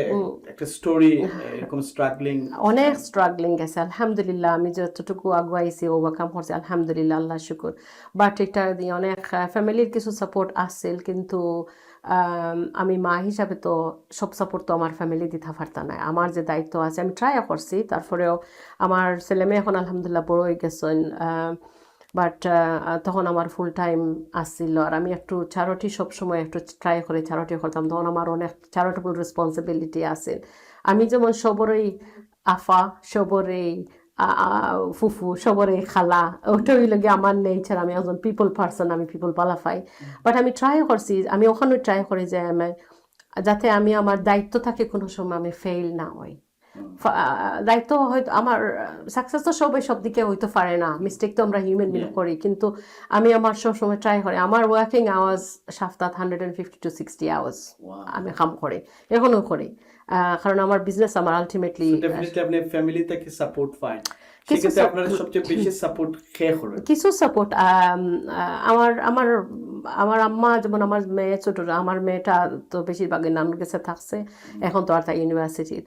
একটা স্টোরি, এরকম স্ট্রাগলিং? অনেক স্ট্রাগলিং গেছে আলহামদুলিল্লাহ। আমি যতটুকু আগুয়াইছি, ওভারকাম করছি আলহামদুলিল্লাহ, আল্লাহ শুকুর। বাট এটা দিয়ে অনেক ফ্যামিলির কিছু সাপোর্ট আছিল, কিন্তু আম, আমি মা হিসাবে তো সব সাপোর্ট তো আমার ফ্যামিলি দিতে পারতা না। আমার যে দায়িত্ব আছে আমি ট্রাই করছি, তারপরেও আমার ছেলে মেয়ে এখন আলহামদুলিল্লাহ বড় হয়ে গেছেন। বাট তখন আমার ফুল টাইম আসছিল, আর আমি একটু চ্যারিটি সবসময় একটু ট্রাই করে চ্যারিটি করতাম, তখন আমার অনেক চ্যারিটেবল রেসপন্সিবিলিটি আছে। আমি যেমন সবরেই আফা, সবরেই আ- আ- ফুফু, সবরেই খালা, ওটা হইল গিয়ে আমার নেচার। আমি একজন পিপল পার্সন, আমি পিপল পালা পাই। বাট আমি ট্রাই করছি, আমি ওখানে ট্রাই করি যে আমি যাতে আমি আমার দায়িত্ব থাকে কোনো সময় আমি ফেল না হই। ফা- আহ, দায়িত্ব হয়তো আমার সাকসেস তো সবাই সব দিকে হইতে পারে না, মিস্টেক তো আমরা হিউম্যান বিং করি, কিন্তু আমি আমার সব সময় ট্রাই করি। আমার ওয়ার্কিং আওয়ার্স সপ্তাহ hundred and fifty to sixty hours আমি কাম করি, এখনো করি। আহ, কারণ আমার বিজনেস আমার আলটিমেটলি ডেফিনেটলি আপনি ফ্যামিলি থেকে সাপোর্ট পান, সেক্ষেত্রে আপনার সবচেয়ে বেশি সাপোর্ট কে করে? কিছু সাপোর্ট আমার আমার আমার আম্মা, যেমন আমার মেয়ে ছোট, আমার মেয়েটা তো বেশিরভাগই নানুর কাছে থাকছে, এখন তো আর তাই ইউনিভার্সিটির।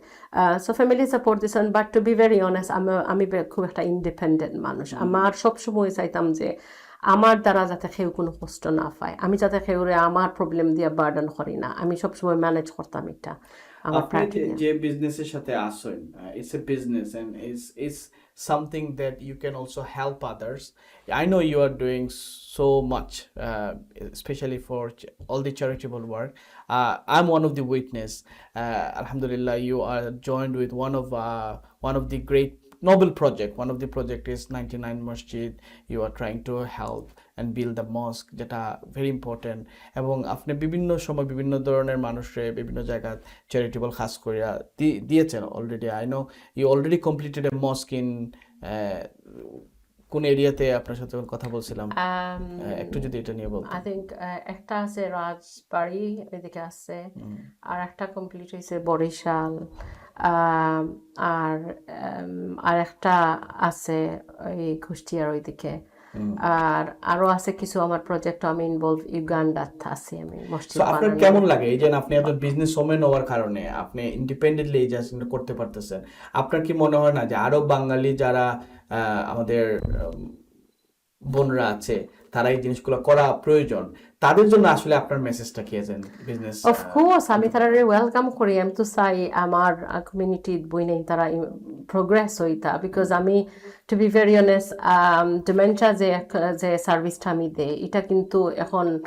সো ফ্যামিলি সাপোর্ট দিচ্ছেন, but to be very honest, আমি আমি বে- খুব একটা ইন্ডিপেন্ডেন্ট মানুষ। আমার সবসময় চাইতাম যে আমার দ্বারা যাতে কেউ কোনো কষ্ট না পায়, আমি যাতে কেউরে আমার প্রবলেম দিয়ে বার্ডেন করি না, আমি সবসময় ম্যানেজ করতাম এটা আমার আপনি প্রায়োরিটি। যে বিজনেসের সাথে আসেন, it's a business and it's it's something that you can also help others. I know you are doing so much, uh, especially for ch- all the charitable work. Uh, I'm one of the witness. Uh, Alhamdulillah, you are joined with one of uh, one of the great noble project. One of the project is ninety-nine Masjid. You are trying to help and build the mosque, যেটা very important. এবং আপনি বিভিন্ন সময় বিভিন্ন ধরনের মানুষরে বিভিন্ন জায়গা চ্যারিটেবল কাজ করিয়া দি- দিয়েছেন already. I know you already completed a mosque in কোন এরিয়াতে আপনার সাথে যখন কথা বলছিলাম, Um, আহ, একটু যদি এটা নিয়ে বলতেন। I think uh, একটা আছে রাজবাড়ি, ওইদিকে আছে, আর একটা কমপ্লিট হয়েছে বরিশাল, আম, আর um, আর একটা আছে এই কুষ্টিয়ার ওইদিকে। আর আরো আছে কিছু আমার প্রজেক্ট, আমি ইনভলভ, ইউগান্ডাত আছি আমি মসজিদ তো আপনার বানানোর। কেমন লাগে এই যে আপনি একজন বিজনেস ওমেন হওয়ার কারণে আপনি ইন্ডিপেন্ডেন্টলি এই জিনিসগুলো করতে পারতেছেন? আপনার কি মনে হয় না যে আরো বাঙালি যারা আহ, আমাদের উম, বোনরা আছে, তারা এই জিনিসগুলো করা প্রয়োজন, তাদের জন্য আসলে আপনার মেসেজটা কি এজ এন বিজনেস? অফকোর্স, আমি তারারে ওয়েলকাম করি। আমি তো চাই আমার কমিউনিটির বইনাইন তারা প্রোগ্রেস হইতা, বিকজ আমি, to be very honest, dementia যে এক- যে সার্ভিসটা আমি দেই, এটা কিন্তু এখন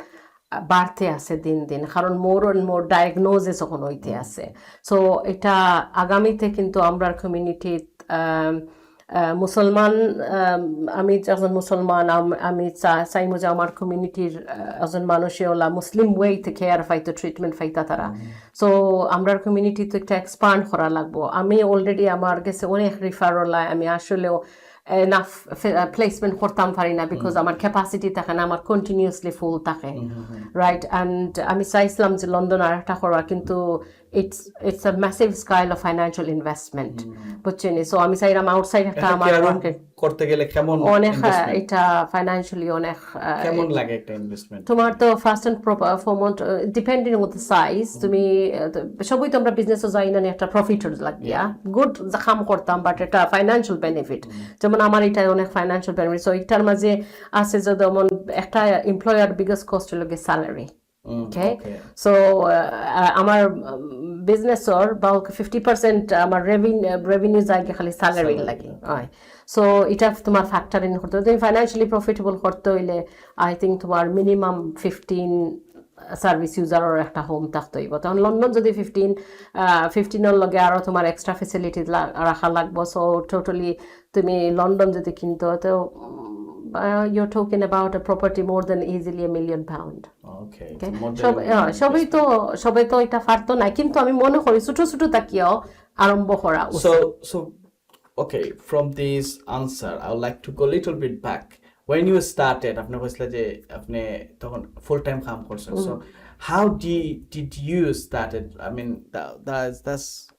বাড়তে আছে দিন দিন, কারণ মোর অ্যান্ড মোর ডায়াগনোসিস এখন হইতে আছে। সো এটা আগামীতে কিন্তু আমরার কমিউনিটিত মুসলমান, আম, আমি একজন মুসলমান, আম- আমি চা- চাইমু যে আমার কমিউনিটির একজন মানুষে ওলা মুসলিম ওয়েতে কেয়ার পাইতো, ট্রিটমেন্ট পাইতা তারা। সো আমরার কমিউনিটি তো একটা এক্সপান্ড করা লাগবো। আমি অলরেডি আমার গেছে অনেক রিফারল আয়, আমি আসলেও এনাফ প্লেসমেন্ট করতাম পারি না, বিকজ আমার ক্যাপাসিটি থাকে না আমার কন্টিনিউয়াসলি ফুল থাকে, রাইট? অ্যান্ড আমি চাইছিলাম যে লন্ডন আর একটা করা, কিন্তু it's it's a massive scale of financial investment, বুঝছেন? সো আমি চাইলাম আউটসাইড একটা একটা আমার কেয়ার মার্কেট। করতে গেলে কেমন অনেক আহ, ইনভেস্টমেন্ট? এটা ফাইন্যান্সিয়ালি অনেক আহ, কেমন লাগে একটা ইনভেস্টমেন্ট? তোমার তো first and foremost, depending on the size, তুমি আহ, তো- সবই তো আমরা বিজনেসও যাই না, একটা প্রফিট লাগিয়া গুড কাম করতাম, বাট এটা ফাইন্যান্সিয়াল বেনিফিট। যেমন আমার এটা অনেক ফাইন্যান্সিয়াল বেনিফিট। সো এটার মাঝে আছে যে যেমন একটা এমপ্লয়ার বিগেস্ট কস্ট হলো গিয়ে স্যালারি। ওকে, সো আমার বিজনেসর বাউকে ফিফটি পার্সেন্ট আমার রেভিনিউ যায় গিয়ে খালি স্যালারি লাগি। হয়, সো এটা তোমার ফ্যাক্টর ইন করতে হবে। তুমি ফাইন্যান্সিয়ালি প্রফিটেবল করতে হইলে আই থিঙ্ক তোমার মিনিমাম ফিফটিন সার্ভিস ইউজারর একটা হোম থাকতে হইব। তখন লন্ডন যদি ফিফটিন ফিফটিনর লগে আরো তোমার এক্সট্রা ফেসিলিটি রাখা লাগবো। সো টোটালি তুমি লন্ডন যদি কিনতে হয়, তো you're talking about a property more than easily a million pound. ওকে, ওকে, সব- আহ, সবই তো, সবাই তো এটা পারতো না, কিন্তু আমি মনে করি ছোট ছোট থাকিও আরম্ভ করা উচিত। So, so, okay, from this answer, I would like to go little bit back. When you started, আপনি কইছিলেন যে আপনি তখন ফুল টাইম কাম করছেন। So, how did, did you started? I mean, that, that's, that's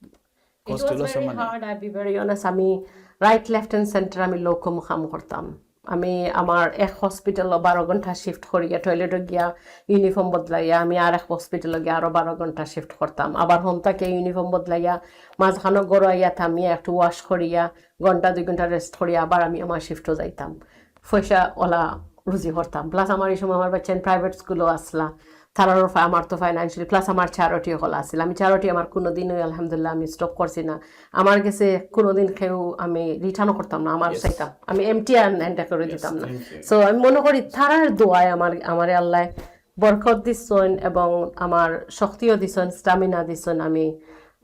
It was very hard, I be very honest. আমি right, left and centre আমি লোকম কাম করতাম। আমি আমার এক হসপিটালও বারো ঘন্টা শিফট করিয়া, টয়লেটও গিয়া, ইউনিফর্ম বদলাইয়া, আমি আর এক হসপিটালও গিয়া আরো বারো ঘন্টা শিফট করতাম। আবার হোম থেকে ইউনিফর্ম বদলাইয়া, মাঝখানো ঘরো আইয়া থামিয়া একটু ওয়াশ করিয়া, ঘন্টা দুই ঘন্টা রেস্ট করিয়া আবার আমি আমার শিফটও যাইতাম। পয়সা ওলা রুজি করতাম। প্লাস আমার এই সময় আমার বাচ্চা প্রাইভেট স্কুলও আসলা, তারারও ফা- আমার তো ফাইন্যান্সিয়ালি, প্লাস আমার চ্যারিটি হল আছিল। আমি চ্যারিটি আমার কোনোদিনই আলহামদুলিল্লাহ আমি স্টপ করছি না। আমার গেছে কোনোদিন কেউ আমি রিটার্নও করতাম না, আমার চাইতাম আমি এমটি হ্যান্ড করে দিতাম না। সো আমি মনে করি তারার দোয়ায় আমার, আমারে আল্লাহ বরকত দিছইন এবং আমার শক্তিও দিছইন, স্টামিনা দিছইন। আমি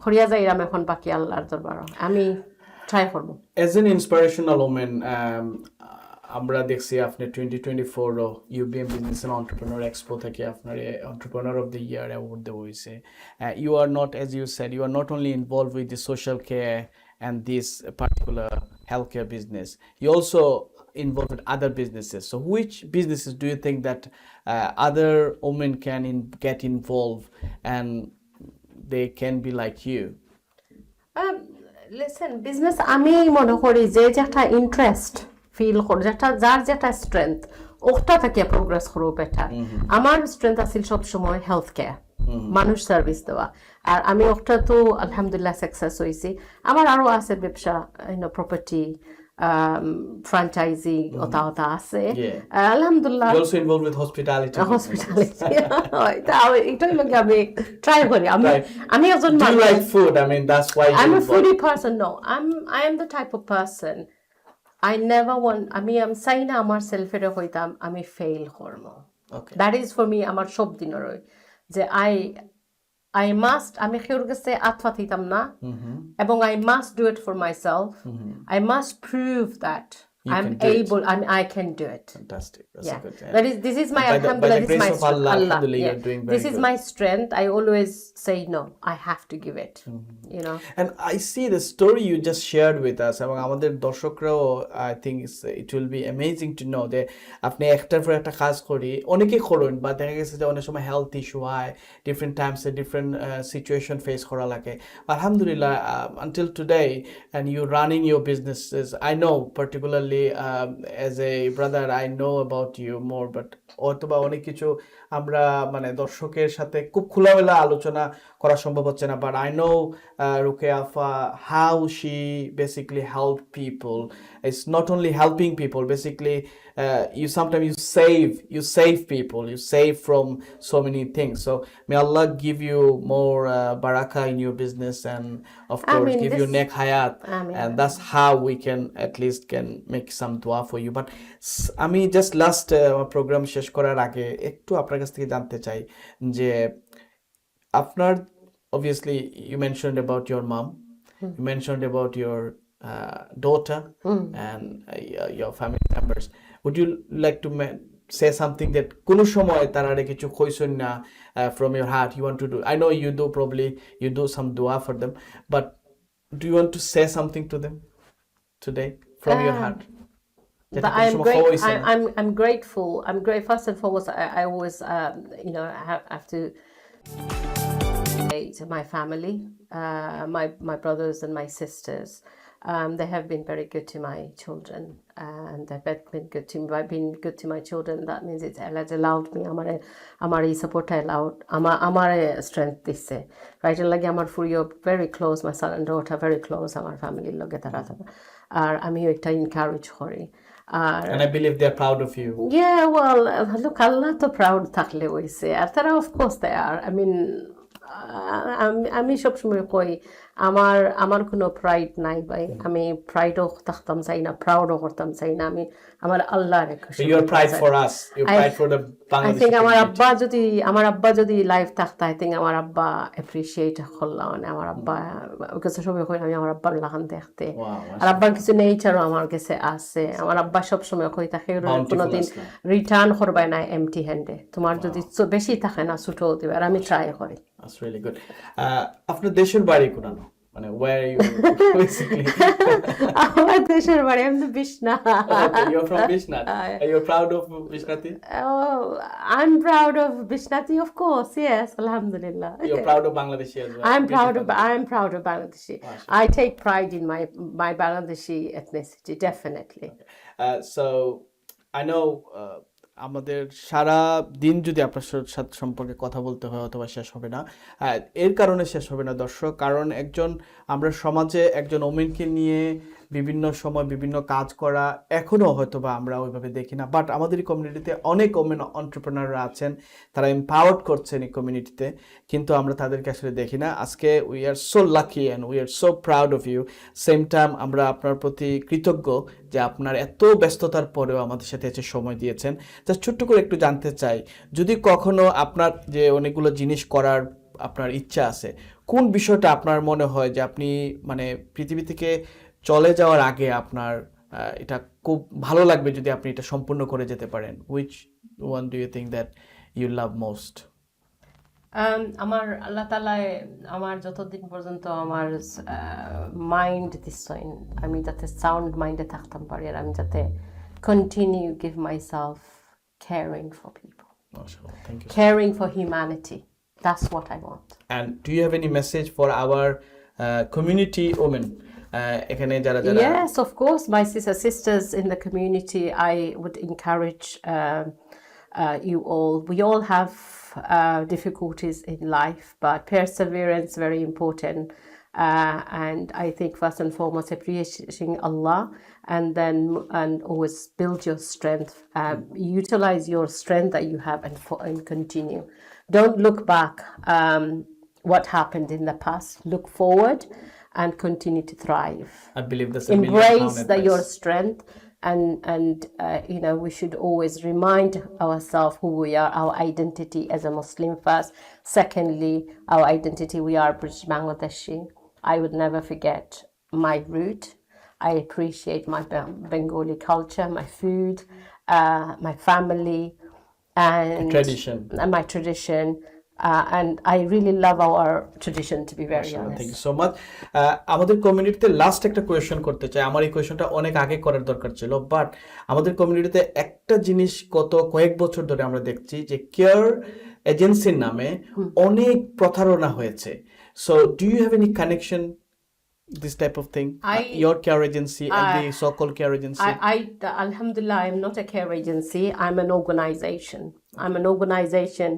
হরিয়া যাইরাম এখন বাকি আল্লাহর দরবারও। আমি ট্রাই করবো। As an inspirational woman, um, আমরা দেখছি আপনি twenty twenty four UBM business and entrepreneur expo থেকে আপনার entrepreneur of the year award দেওয়া হয়েছে। Uh, you are not, as you said, you are not only involved with the social care and this particular healthcare business, you also involved with other businesses. So which businesses do you think that uh, other women can in, get involved and they can be like you? Listen, business আমি মনে করি যে, যে একটা interest feel করে, যেটা যার যেটা স্ট্রেংথ, ওটা থেকে প্রোগ্রেস করবো বেটার। আমার স্ট্রেংথ আছিল সব সময় হেলথ কেয়ার, মানুষ সার্ভিস দেওয়া। আর আমি ওটা তো আলহামদুলিল্লাহ সাকসেস হয়েছি। আমার আরো আছে ব্যবসা, ইউনো, প্রপার্টি, ফ্র্যাঞ্চাইজি, ওটা ওটা আছে। Yeah. আহ, আলহামদুলিল্লাহ। You also involved with hospitality business. Hospitality. এটা, এটাই লোকে আমি ট্রাই করি। আমি, Right. আমি একজন Do you মানুষ। like food? I mean, that's why you I'm a involved. Foodie person. No, I'm, I am the type of person I never want, আমি আমি চাই না আমার সেলফরে কইতাম আমি ফেইল করমু। Okay. That is for me আমার সব দিনর ওই যে I I must, আমি কেউর গেছে আত পাতাইতাম না, এবং I must do it for myself. I must prove that I'm able, I'm, I can do it. Fantastic. That's Yeah. a good thing. That is, this is my, By the, by alhamdulillah, the this is grace my of str- Allah, Allah, alhamdulillah, yeah. You're doing very This is good. My strength. I always say no. I have to give it. You know. And I see the story you just shared with us, এবং আমাদের দর্শকরাও, I think it's, it will be amazing to know যে আপনি একটার পর একটা কাজ করি, অনেকেই করইন, বা দেখা গেছে যে অনেক সময় হেলথ ইস্যু হয়, ডিফারেন্ট টাইমসে ডিফারেন্ট সিচুয়েশন ফেস করা লাগে। আলহামদুলিল্লাহ, until today, and you running your businesses. I know particularly, um, as a brother, I know about you more, but হয়তোবা অনেক কিছু আমরা মানে দর্শকের সাথে খুব খোলামেলা আলোচনা করা সম্ভব হচ্ছে না, but I know, uh, Ruqeya Apha, how she basically help people. It's not only helping people, basically, uh, you sometimes you save, you save people, you save from so many things. So may Allah give you more, uh, barakah in your business, and of course Ameen. Give you This- নেক হায়াত. Ameen. And that's how we can at least can make some dua for you. But s- আমি just last programme শেষ করার আগে একটু আপনার কাছ থেকে জানতে চাই যে আপনার, obviously you mentioned about your mom, you mentioned about your, uh, daughter and, uh, your, your family members. Would you like to ma- say something that কোনো সময় তারারে কিছু কইছইন না, uh, from your heart you want to do? I know you do, probably you do some dua for them, but do you want to say something to them today from your Um, heart? যেটা But কোনো I'm সময় great. কওয়া হইছে I, না। I'm I'm grateful. I'm great. First and foremost, I, I always, um, you know, I have, have to say to my family, uh, my my brothers and my sisters. Um, they have been very good to my children, and they've been good to me. By being good to my children, that means it has allowed me. আমার আমার এই সাপোর্টটা অ্যালাউড আমার আমার স্ট্রেংথ দিচ্ছে, রাইট? এর লাগি আমার ফুরিও very close, my son and daughter very close আমার ফ্যামিলির লগে তারা তারা। আর আমি ওইটা এনকারেজ করি। আর And I believe they're proud of you. Yeah, well, look, আল্লাহ তো প্রাউড থাকলে হইছে। আর তারা, of course they are. I mean, আহ, আমি আমি সবসময় কই, আমার আমার কোনো প্রাইড নাই ভাই। আমি প্রাইডও থাকতাম চাই না, প্রাউডও করতাম চাই না। আমি আমার আল্লাহরে খুশি Your করতাম pride চাই। for us, your I- pride for the I Bangladeshi think আমার community. আব্বা যদি আমার আব্বা যদি লাইফ থাকতো, I think আমার আব্বা অ্যাপ্রিশিয়েট করলা, মানে আমার আব্বা, ওর কাছে সবাই কই আমি আমার আব্বার লাখান দেখতে। Wow, আর আব্বার কিছু নেচারও আমার কাছে আছে। আমার আব্বা সবসময় কই থাকে, Bountiful কোনোদিন আসলে। রিটার্ন করবায় না এমটি হ্যান্ডে। তোমার যদি চ- বেশি থাকে না, ছোট দিবে। আর আমি ট্রাই করি। That's really good. Uh, আপনার দেশের বাড়ি কোনানো? মানে, where are you basically? আমার দেশের বাড়ি, আমি তো Biswanath. Okay, you're from Bishnat. Uh, you're proud of Bishnati? Oh, I'm proud of Bishnati, of course, yes, alhamdulillah. You're proud of Bangladeshi as well? I'm Bishi proud of Bangladeshi. I'm proud of Bangladeshi. I take pride in my my Bangladeshi ethnicity, definitely. Uh, so I know, uh, আমাদের সারা দিন যদি আপনার সাথে সম্পর্কে কথা বলতে হয়, অথবা শেষ হবে না। আহ, এর কারণে শেষ হবে না, দর্শক, কারণ একজন, আমরা সমাজে একজন ওমেনকে নিয়ে বিভিন্ন সময় বিভিন্ন কাজ করা এখনও হয়তো বা আমরা ওইভাবে দেখি না, বাট আমাদের এই কমিউনিটিতে অনেক ওমেন অন্টারপ্রেনাররা আছেন, তারা এম্পাওয়ার্ড করছেন এই কমিউনিটিতে, কিন্তু আমরা তাদেরকে আসলে দেখি না। আজকে we are so lucky and we are so proud of you. Same time আমরা আপনার প্রতি কৃতজ্ঞ যে আপনার এত ব্যস্ততার পরেও আমাদের সাথে এসে সময় দিয়েছেন। জাস্ট ছোট্ট করে একটু জানতে চাই, যদি কখনো আপনার যে অনেকগুলো জিনিস করার আপনার ইচ্ছা আছে, কোন বিষয়টা আপনার মনে হয় যে আপনি, মানে, পৃথিবী থেকে চলে যাওয়ার আগে আপনার, আহ, এটা খুব ভালো লাগবে যদি আপনি এটা সম্পূর্ণ করে যেতে পারেন? Which one do you think that you love most? Um, আমার আল্লাহ তালায় আমার যতদিন পর্যন্ত আমার মাইন্ড দিচ্ছেন, আমি যাতে সাউন্ড মাইন্ডে থাকতাম পারি, আর আমি যাতে continue give myself caring for people, মাশাআল্লাহ, thank you. Caring for humanity. That's what I want. And do you have any message for our, uh, community women? Uh, এখানে যারা যারা Yes, of course, my sister sisters in the community, I would encourage, um, uh, you all. We all have, uh, difficulties in life, but perseverance very important. Uh, and I think first and foremost appreciating Allah, and then and always build your strength. Uh, utilize your strength that you have and for, and continue. Don't look back. Um, what happened in the past. Look forward. and continue to thrive. I believe that's a million pound Embrace the, your advice. Strength, and and uh, you know, we should always remind ourselves who we are, our identity as a Muslim first. Secondly, our identity, we are British Bangladeshi. I would never forget my root. I appreciate my Be- Bengali culture, my food, uh, my family, and Tradition. and my tradition. Uh, and I really love our tradition, to be very মাশাআল্লাহ, honest. Thank you so much. আমাদের কমিউনিটিতে লাস্ট একটা কোয়েশ্চেন করতে চাই। আমার এই কোয়েশ্চেনটা অনেক আগে করার দরকার ছিল, বাট আমাদের কমিউনিটিতে একটা জিনিস গত কয়েক বছর ধরে আমরা দেখছি যে কেয়ার এজেন্সির নামে অনেক প্রতারণা হয়েছে। So do you have any connection this type of thing? I- Your care agency and I- the so-called care agency? I, I, Alhamdulillah, I'm not a care agency. I'm an organization. I'm an organization.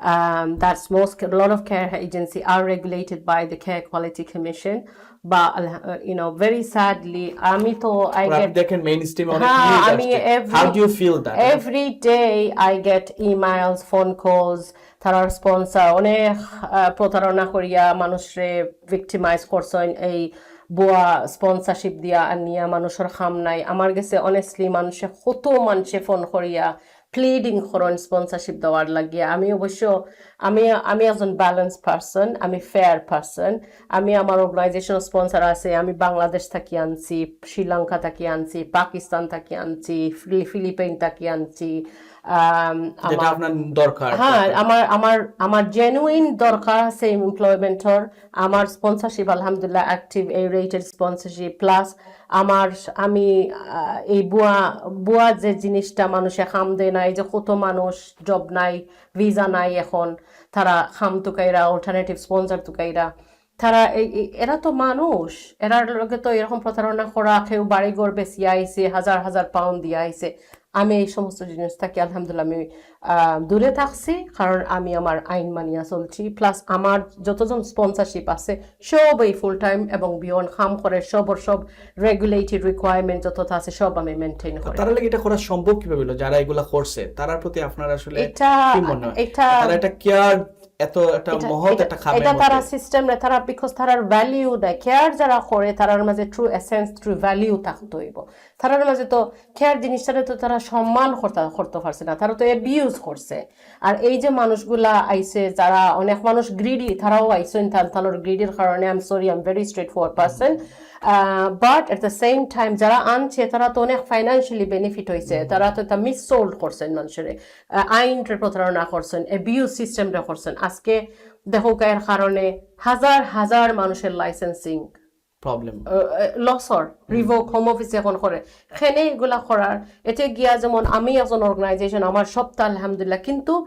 Um, that's most, a lot of care agency are regulated by the Care Quality Commission. But uh, you know, very sadly, আমি তো I But আপনি get দেখেন মেইন স্ট্রিমে অনেক হ্যাঁ, নিউজ আমি আসছে। every- How do you feel that? Every day I get emails, phone calls. তারার স্পন্সর অনেক আহ, প্রতারণা করিয়া মানুষরে ভিক্টিমাইজ করছেন এই ভুয়া স্পন্সরশিপ দিয়া আনিয়া। মানুষের কাম নাই। আমার গেছে অনেস্টলি মানুষে, কত মানুষে ফোন করিয়া প্লিডিং করেন স্পন্সরশিপ দেওয়ার লাগিয়া। আমি অবশ্য আমি আমি একজন ব্যালেন্স পারসন, আমি ফেয়ার পারসন। আমি আমার অর্গানাইজেশন স্পন্সর আছে, আমি বাংলাদেশ থাকি আনছি, শ্রীলঙ্কা থাকি আনছি, পাকিস্তান থাকি আনছি, ফিলি- ফিলিপাইন থাকি আনছি। আম, যেটা আমার আপনার দরকার। হ্যাঁ, আমার আমার আমার জেনুইন দরকার আছে এমপ্লয়মেন্টর। আমার স্পন্সরশিপ আলহামদুলিল্লাহ অ্যাক্টিভ, এ রেটেড স্পন্সরশিপ। প্লাস আমার আমি আহ, এই ভুয়া ভুয়া যে জিনিসটা মানুষে কাম দেয় না, এই যে কত মানুষ জব নাই, ভিসা নাই, এখন তারা কাম তুকাইরা, অল্টারনেটিভ স্পন্সর তুকাইরা। তারা এই এই- এরা তো মানুষ, এরার লগে তো এরকম প্রতারণা করা, কেউ বাড়ি ঘর বেচিয়া আইছে, হাজার হাজার পাউন্ড দিয়া আইছে। আমি এই সমস্ত জিনিস থাকি আলহামদুলিল্লাহ আমি আহ, দূরে থাকছি, কারণ আমি আমার আইন মানিয়া চলছি। প্লাস আমার যতজন স্পন্সরশিপ আছে সবই ফুল টাইম এবং বিয়ন্ড কাম করে, সবর সব রেগুলেটেড রিকোয়ারমেন্ট যতটা আছে সব আমি মেনটেন করি। তারা লাগে এটা করা সম্ভব কিভাবে হলো? যারা এগুলা করছে তারার প্রতি আপনার আসলে এটা কি মনে হয়? এটা তারা এটা কেয়ার এত একটা মহৎ একটা কামের এটা তারা মধ্যে। সিস্টেম না, তারা বিকজ তারার ভ্যালিউ নাই। কেয়ার যারা করে তারার মাঝে ট্রু এসেন্স, ট্রু ভ্যালিউ থাকতে হইব। তারার মাঝে তো কেয়ার জিনিসটারে তো তারা সম্মান করতে করতে পারছে না, তারা তো অ্যাবিউজ করছে। আর এই যে মানুষগুলা আইছে, যারা অনেক মানুষ গ্রিডি, তারাও আইছেন তান তানোর গ্রিডির কারণে। I'm sorry, I'm very straightforward person, but at the same time যারা আনছে তারা তো অনেক ফাইন্যান্সিয়ালি বেনিফিট হইছে, তারা তো এটা মিস সোল্ড করছেন মানুষের, আইনরে প্রতারণা করছেন, অ্যাবিউজ সিস্টেমরে করছেন। আজকে দেখো এর কারণে হাজার হাজার মানুষের লাইসেন্সিং প্রবলেম। লসর রিভোক হোম অফিসে এখন করে। খেনে এগুলা করার, এতে গিয়া যেমন আমি একজন অর্গানাইজেশন, আমার সবটা আলহামদুলিল্লাহ, কিন্তু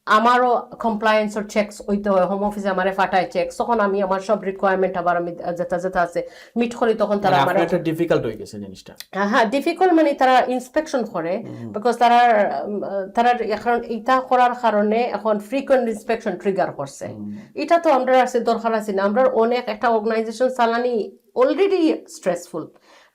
আমারও কমপ্লায়েন্সর চেকস হইতে হয়। হোম অফিসে আমারে ফাটায় চেকস, তখন আমি আমার সব রিকোয়ারমেন্ট আবার আমি যেটা যেটা আছে মিট করি, তখন তারা মানে আমার আপনার একটা ডিফিকাল্ট হয়ে গেছে জিনিসটা। হ্যাঁ, ডিফিকাল্ট মানে তারা ইন্সপেকশন করে, বিকজ তারা উম, তারা এখন এটা করার কারণে এখন ফ্রিকোয়েন্ট ইন্সপেকশন ট্রিগার করছে। এটা তো আমরা আছে দরকার আছে না, আমরা অনেক একটা অর্গানাইজেশন চালানি অলরেডি স্ট্রেসফুল,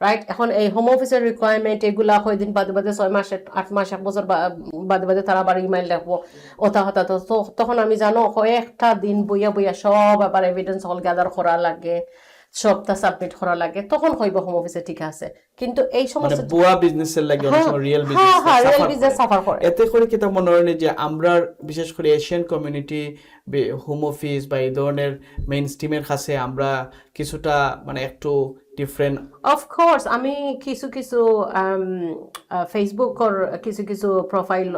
রাইট? এখন এই হোম অফিসের রিকোয়ারমেন্ট এগুলা কয়দিন বাদে বাদে, ছয় মাস, এক- আট মাস, এক বছর বা- বাদে বাদে তারা আবার ইমেইল লেখবো, ওটা হতা। তো তো- তখন আমি জানো কয়েকটা দিন বইয়া বইয়া সব আবার এভিডেন্স অল গ্যাদার করা লাগে, সবটা সাবমিট করা লাগে, তখন কইব হোম অফিসে ঠিক আছে। কিন্তু এই মানে সমস্ত ভুয়া বিজনেসের লাগে অনেক হ্যাঁ, সময় রিয়েল হ্যাঁ, হ্যাঁ, রিয়েল বিজনেস বিজনেস সাফার করে। এতে করে কিতা মনে হয় না যে আমরা বিশেষ করে এশিয়ান কমিউনিটি, হোম অফিস বা এই ধরনের মেইন স্ট্রিমের কাছে আমরা কিছুটা মানে একটু ডিফারেন্ট? অফকোর্স, আমি কিছু কিছু ফেসবুকর কিছু কিছু প্রোফাইল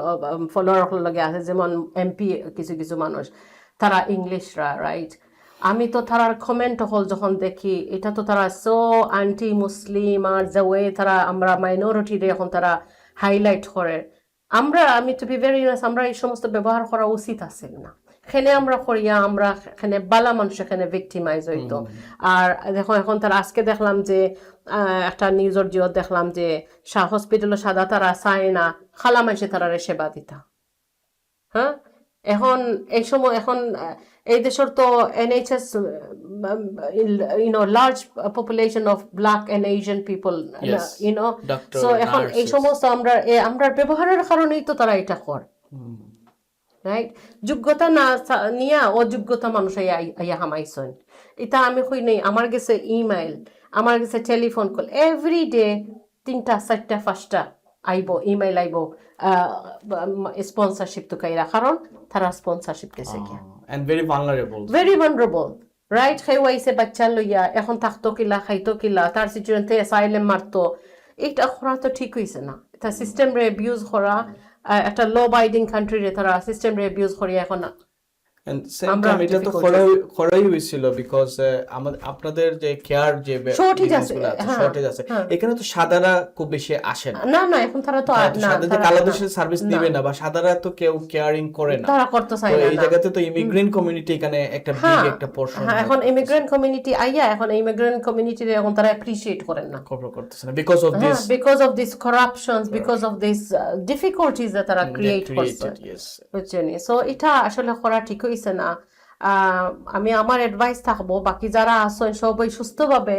ফলোয়ার লগে আছে, যেমন এমপি কিছু কিছু মানুষ, তারা ইংলিশরা, রাইট? আমি তো তারার কমেন্ট হল যখন দেখি, এটা তো তারা সো অ্যান্টি মুসলিম, আর যে ওয়ে তারা আমরা মাইনরিটিরে এখন তারা হাইলাইট করে। আমরা, আমি টু বি ভেরি অনেস্ট, আমরা এই সমস্ত ব্যবহার করা উচিত আছে না। এখানে আমরা করিয়া আমরা এখানে বালা মানুষ এখানে ভিক্টিমাইজ হইতো। আর দেখো এখন তারা আজকে দেখলাম যে আহ, একটা নিউজর জিও দেখলাম যে হসপিটালও সাদা তারা চায় না, খালা মানষে তারারে সেবা দিতা। হ্যাঁ, এখন এই সময় এখন আহ, এই দেশের তো NHS, you know, large population of black and Asian people, Yes. You know, Doctor, so এখন এই nurses. সমস্ত আমরা এ- আমরার ব্যবহারের কারণেই তো তারা এটা কর। রাইট? যোগ্যতা না চা- নিয়া অযোগ্যতা মানুষ আইয়া আইয়া হামাইছইন। ইটা আমি কই নাই, আমার গেছে ইমেইল, আমার গেছে টেলিফোন কল, এভরিডে তিনটা, চাইরটা, পাঁচটা আইবো, ইমেইল আইবো স্পন্সরশিপ তুকাইরা, কারণ তারা স্পন্সরশিপ গেছে গিয়া। And very vulnerable. Very vulnerable, right? কেউ আইছে বাচ্চা লইয়া, এখন থাকতো কিলা, খাইতো কিলা, তার সিচুয়েশন অ্যাসাইলাম মারতো, এটা করা তো ঠিক হইছে না। এটা সিস্টেম রে অ্যাবিউজ করা, আহ, একটা ল অ্যাবাইডিং কান্ট্রি রে তারা সিস্টেম রে অ্যাবিউজ করিয়া এখন And সেম টাইম এটা তো করাই করাই হয়েছিল, বিকজ আমাদের আপনাদের যে কেয়ার যে শর্টেজ আছে, হ্যাঁ, শর্টেজ আছে, এখানে তো সাদারা খুব বেশি আসে না। না না, এখন তারা তো সাদারা কালাদেশের সার্ভিস দিবে না, বা সাদারা তো কেউ কেয়ারিং করে না। তারা করতে চায় না। এই জায়গাতে তো ইমিগ্রেন্ট কমিউনিটি এখানে একটা বিগ একটা পোর্শন। হ্যাঁ, এখন ইমিগ্রেন্ট কমিউনিটি আইয়া এখন ইমিগ্রেন্ট কমিউনিটিরে এখন তারা অ্যাপ্রিশিয়েট করেন না। কভার করতেছে না because of this because of this করাপশনস, বিকজ অফ দিস ডিফিকাল্টিজ যে তারা ক্রিয়েট করছে। বুঝছেন? সো এটা আসলে করা ঠিক হইছে না। আহ, আমি আমার অ্যাডভাইস থাকবো, বাকি যারা আছেন সবাই সুস্থভাবে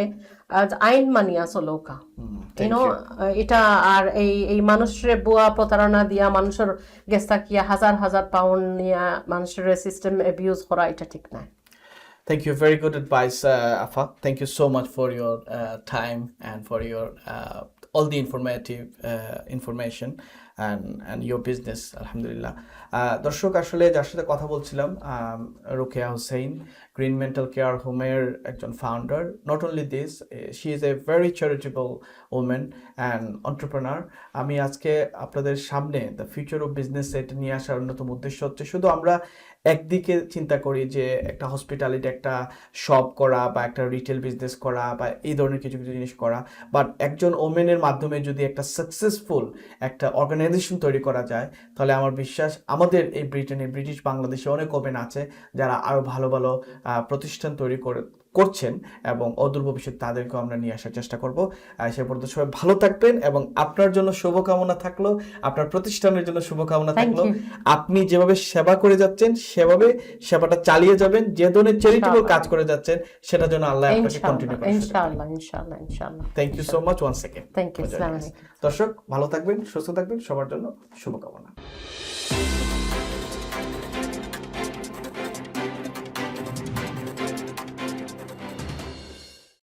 আহ, আইন মানিয়া চলউক্কা। ইউনো, এটা আর এই এই মানুষরে বুয়া প্রতারণা দিয়া মানুষের গেছ থাকিয়া হাজার হাজার পাউন্ড নিয়া মানুষের সিস্টেম অ্যাবিউজ করা, এটা ঠিক নাই। Thank you. Very good advice, uh, Afa. Thank you so much for your uh, time and for your uh, all the informative uh, information and and your business. আলহামদুলিল্লাহ। আহ, দর্শক, আসলে যার সাথে কথা বলছিলাম, আম, রোকেয়া হোসেন, গ্রিন মেন্টাল কেয়ার হোমের একজন founder. Not only this, she is a very charitable woman and entrepreneur. আমি আজকে আপনাদের সামনে দ্য ফিউচার অফ বিজনেস এটা নিয়ে আসার অন্যতম উদ্দেশ্য হচ্ছে, শুধু আমরা একদিকে চিন্তা করি যে একটা হসপিটালিটি, একটা শপ করা বা একটা রিটেল বিজনেস করা বা এই ধরনের কিছু কিছু জিনিস করা, বাট একজন ওমেনের মাধ্যমে যদি একটা সাকসেসফুল একটা অর্গানাইজেশন তৈরি করা যায়, তাহলে আমার বিশ্বাস আমাদের এই ব্রিটেনে, ব্রিটিশ বাংলাদেশে অনেক ওমেন আছে যারা আরও ভালো ভালো আহ, প্রতিষ্ঠান তৈরি করে করছেন এবং অদূর ভবিষ্যতে তাদেরকেও আমরা নিয়ে আসার চেষ্টা করব। আহ, সে পর্যন্ত সবাই ভালো থাকবেন এবং আপনার জন্য শুভকামনা থাকলো, আপনার প্রতিষ্ঠানের জন্য শুভকামনা থাকলো। আপনি যেভাবে সেবা করে যাচ্ছেন সেভাবে সেবাটা চালিয়ে যাবেন, যে ধরনের চ্যারিটেবল কাজ করে যাচ্ছেন সেটা যেন আল্লাহ আপনাকে কন্টিনিউ করে। ইনশাআল্লাহ, ইনশাআল্লাহ, ইনশাআল্লাহ। Thank you so much once again. Thank you. আসসালামু আলাইকুম। দর্শক, ভালো থাকবেন, সুস্থ থাকবেন, সবার জন্য শুভকামনা।